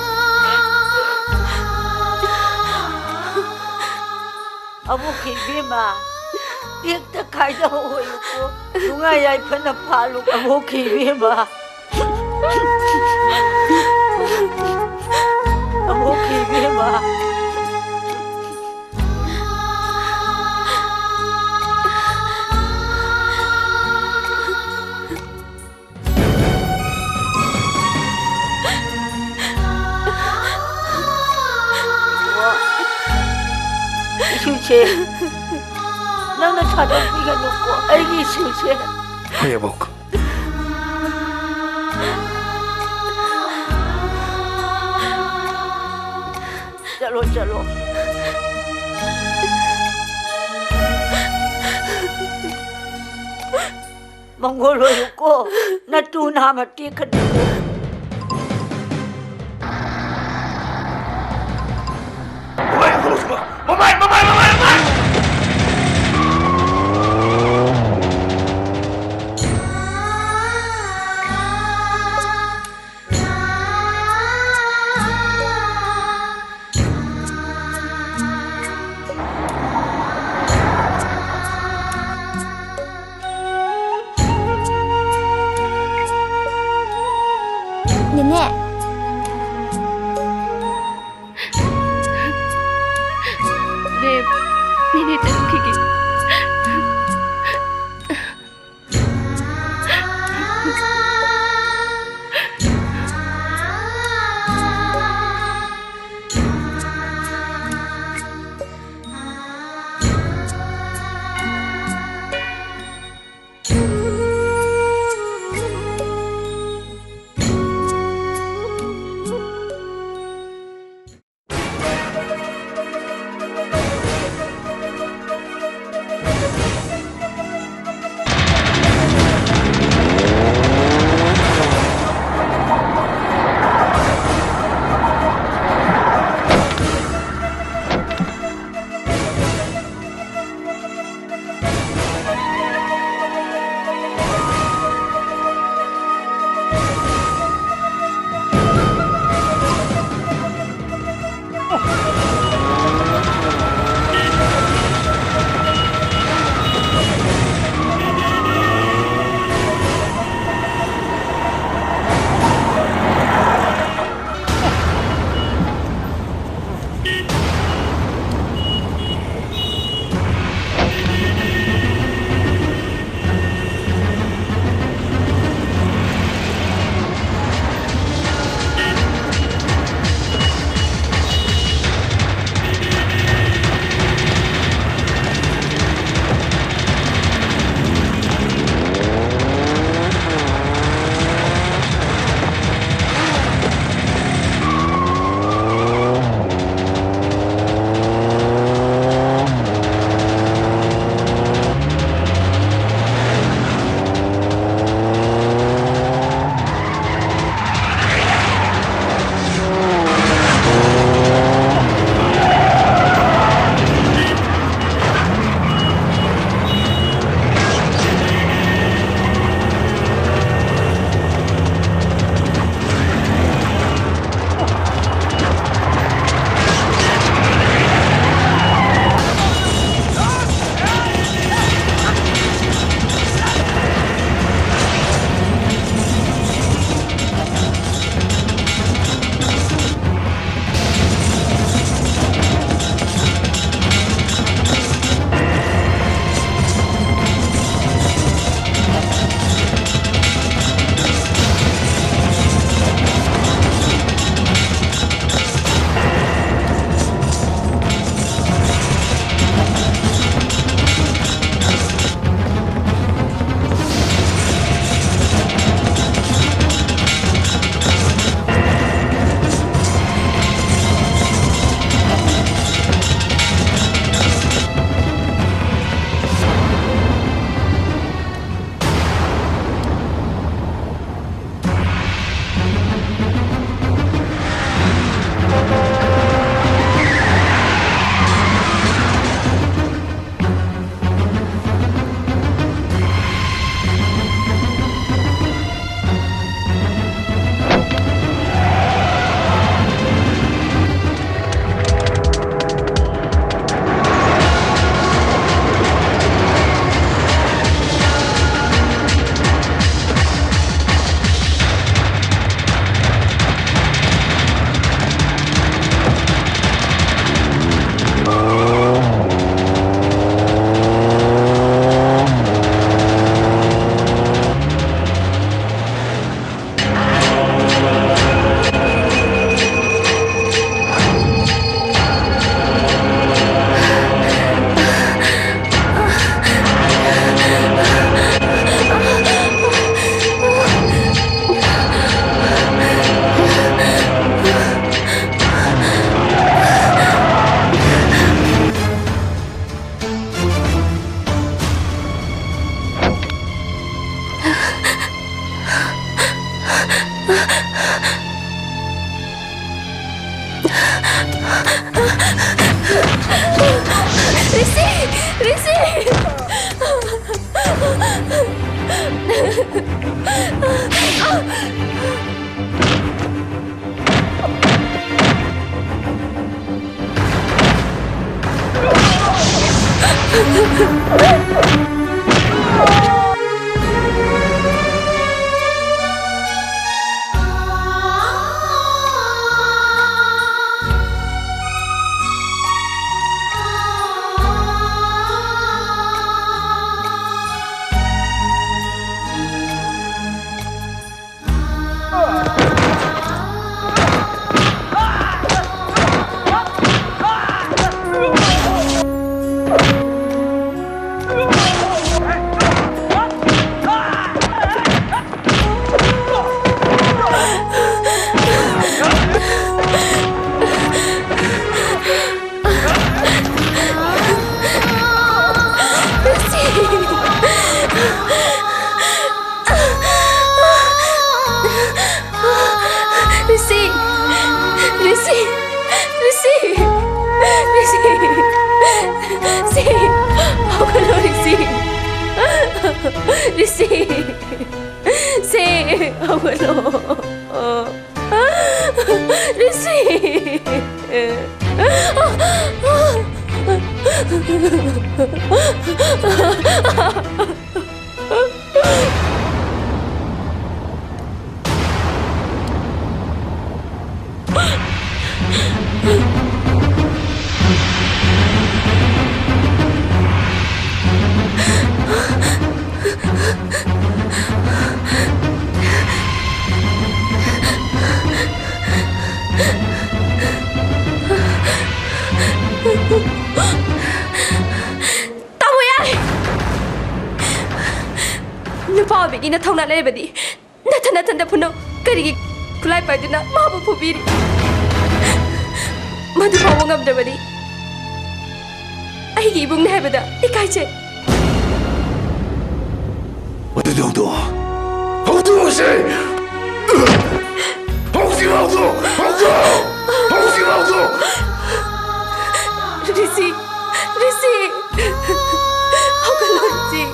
ꯑꯕꯣꯛꯀꯤ ꯏꯕꯦꯝꯃ, ꯇꯦꯛꯇ ꯀꯥꯏꯗ ꯍꯧꯔꯣꯏꯀꯣ꯫ ꯅꯨꯡꯉꯥꯏ ꯌꯥꯏꯐꯅ ꯄꯥꯜꯂꯨ, ꯑꯕꯣꯛꯀꯤ ꯏꯕꯦꯝꯃ꯫ ꯑꯕꯣꯛꯀꯤ ꯏꯕꯦꯝꯃ꯫ ꯏꯁꯨꯁꯦ, ꯅꯪꯅ ꯊꯥꯗꯣꯛꯄꯤꯒꯅꯨꯀꯣ, ꯑꯩꯒꯤ ꯏꯁꯨꯁꯦ꯫ ꯍꯣꯏ, ꯑꯕꯣꯛ꯫ ꯆꯠꯂꯣ, ꯆꯠꯂꯣ꯫ ꯃꯪꯒꯣꯜ ꯑꯣꯏꯌꯨꯀꯣ, ꯅꯇꯨ ꯅꯥꯝꯃ ꯇꯦꯛꯈ꯭ꯔꯗꯤꯀꯣ꯫ ꯃꯃꯥꯏ, ꯃꯃꯥꯏ, ꯃꯃꯥꯏ, ꯃꯃꯥꯏ! ꯅꯦꯅꯦ꯫ ꯕꯦꯕ, ꯅꯦꯅꯦ ꯆꯠꯂꯨꯈꯤꯒꯦ꯫ ꯔꯤꯁꯤ! ꯔꯤꯁꯤ! ꯔꯤꯁꯤ! ꯔꯤꯁꯤ! ꯔꯤꯁꯤ! ꯍꯧꯒꯠꯂꯣ, ꯔꯤꯁꯤ! ꯔꯤꯁꯤ! ꯁꯤ! ꯍꯧꯒꯠꯂꯣ! ꯔꯤꯁꯤ! ꯇꯥꯃꯣ ꯌꯥꯔꯦ! ꯅꯨꯄꯥ ꯑꯣꯏꯕꯒꯤ ꯅꯊꯧꯅꯥ ꯂꯩꯔꯕꯗꯤ ꯅꯊꯟ ꯅꯊꯟꯗ ꯐꯨꯅꯧ꯫ ꯀꯔꯤꯒꯤ ꯈꯨꯠꯂꯥꯏ ꯄꯥꯏꯗꯨꯅ ꯃꯥꯕꯨ ꯐꯨꯕꯤꯔꯤ? ꯃꯗꯨ ꯐꯥꯎꯕ ꯉꯝꯗ꯭ꯔꯕꯗꯤ ꯑꯩꯒꯤ ꯏꯕꯨꯡꯅꯤ ꯍꯥꯏꯕꯗ ꯏꯀꯥꯏꯖꯩ꯫ ꯃꯗꯨꯗꯤ ꯍꯧꯗꯣꯛꯑꯣ꯫ ꯍꯧꯗꯣꯛꯑꯁꯤ! ꯍꯧꯖꯤꯛ ꯍꯧꯗꯣꯛ! ꯍꯧꯗꯣꯛ! ꯍꯧꯖꯤꯛ ꯍꯧꯗꯣꯛ! ꯔꯤꯁꯤ! ꯔꯤꯁꯤ! ꯍꯧꯒꯠꯂꯣ, ꯔꯤꯁꯤ!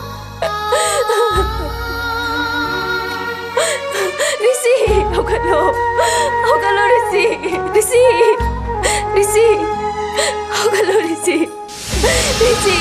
ꯍꯧꯒꯠꯂꯣ, ꯔꯤꯁꯤ! ꯔꯤꯁꯤ! ꯔꯤꯁꯤ! ꯍꯧꯒꯠꯂꯣ, ꯔꯤꯁꯤ! ꯔꯤꯁꯤ!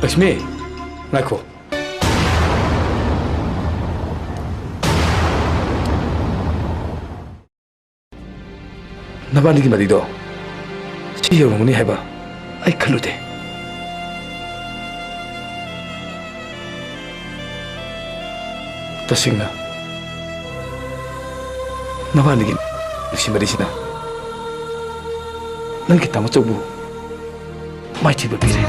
ꯂꯛꯁꯃꯤ, ꯉꯥꯏꯈꯣ꯫ ꯅꯕꯥꯅꯤꯒꯤ ꯃꯔꯤꯗꯣ ꯁꯤ ꯌꯧꯔꯝꯒꯅꯤ ꯍꯥꯏꯕ ꯑꯩ ꯈꯜꯂꯨꯗꯦ꯫ ꯇꯁꯦꯡꯅ ꯅꯕꯥꯅꯤꯒꯤ ꯅꯨꯡꯁꯤ ꯃꯔꯤꯁꯤꯅ ꯅꯪꯒꯤ ꯇꯥꯃꯣꯆꯧꯕꯨ ꯃꯥꯏꯊꯤꯕ ꯄꯤꯔꯦ꯫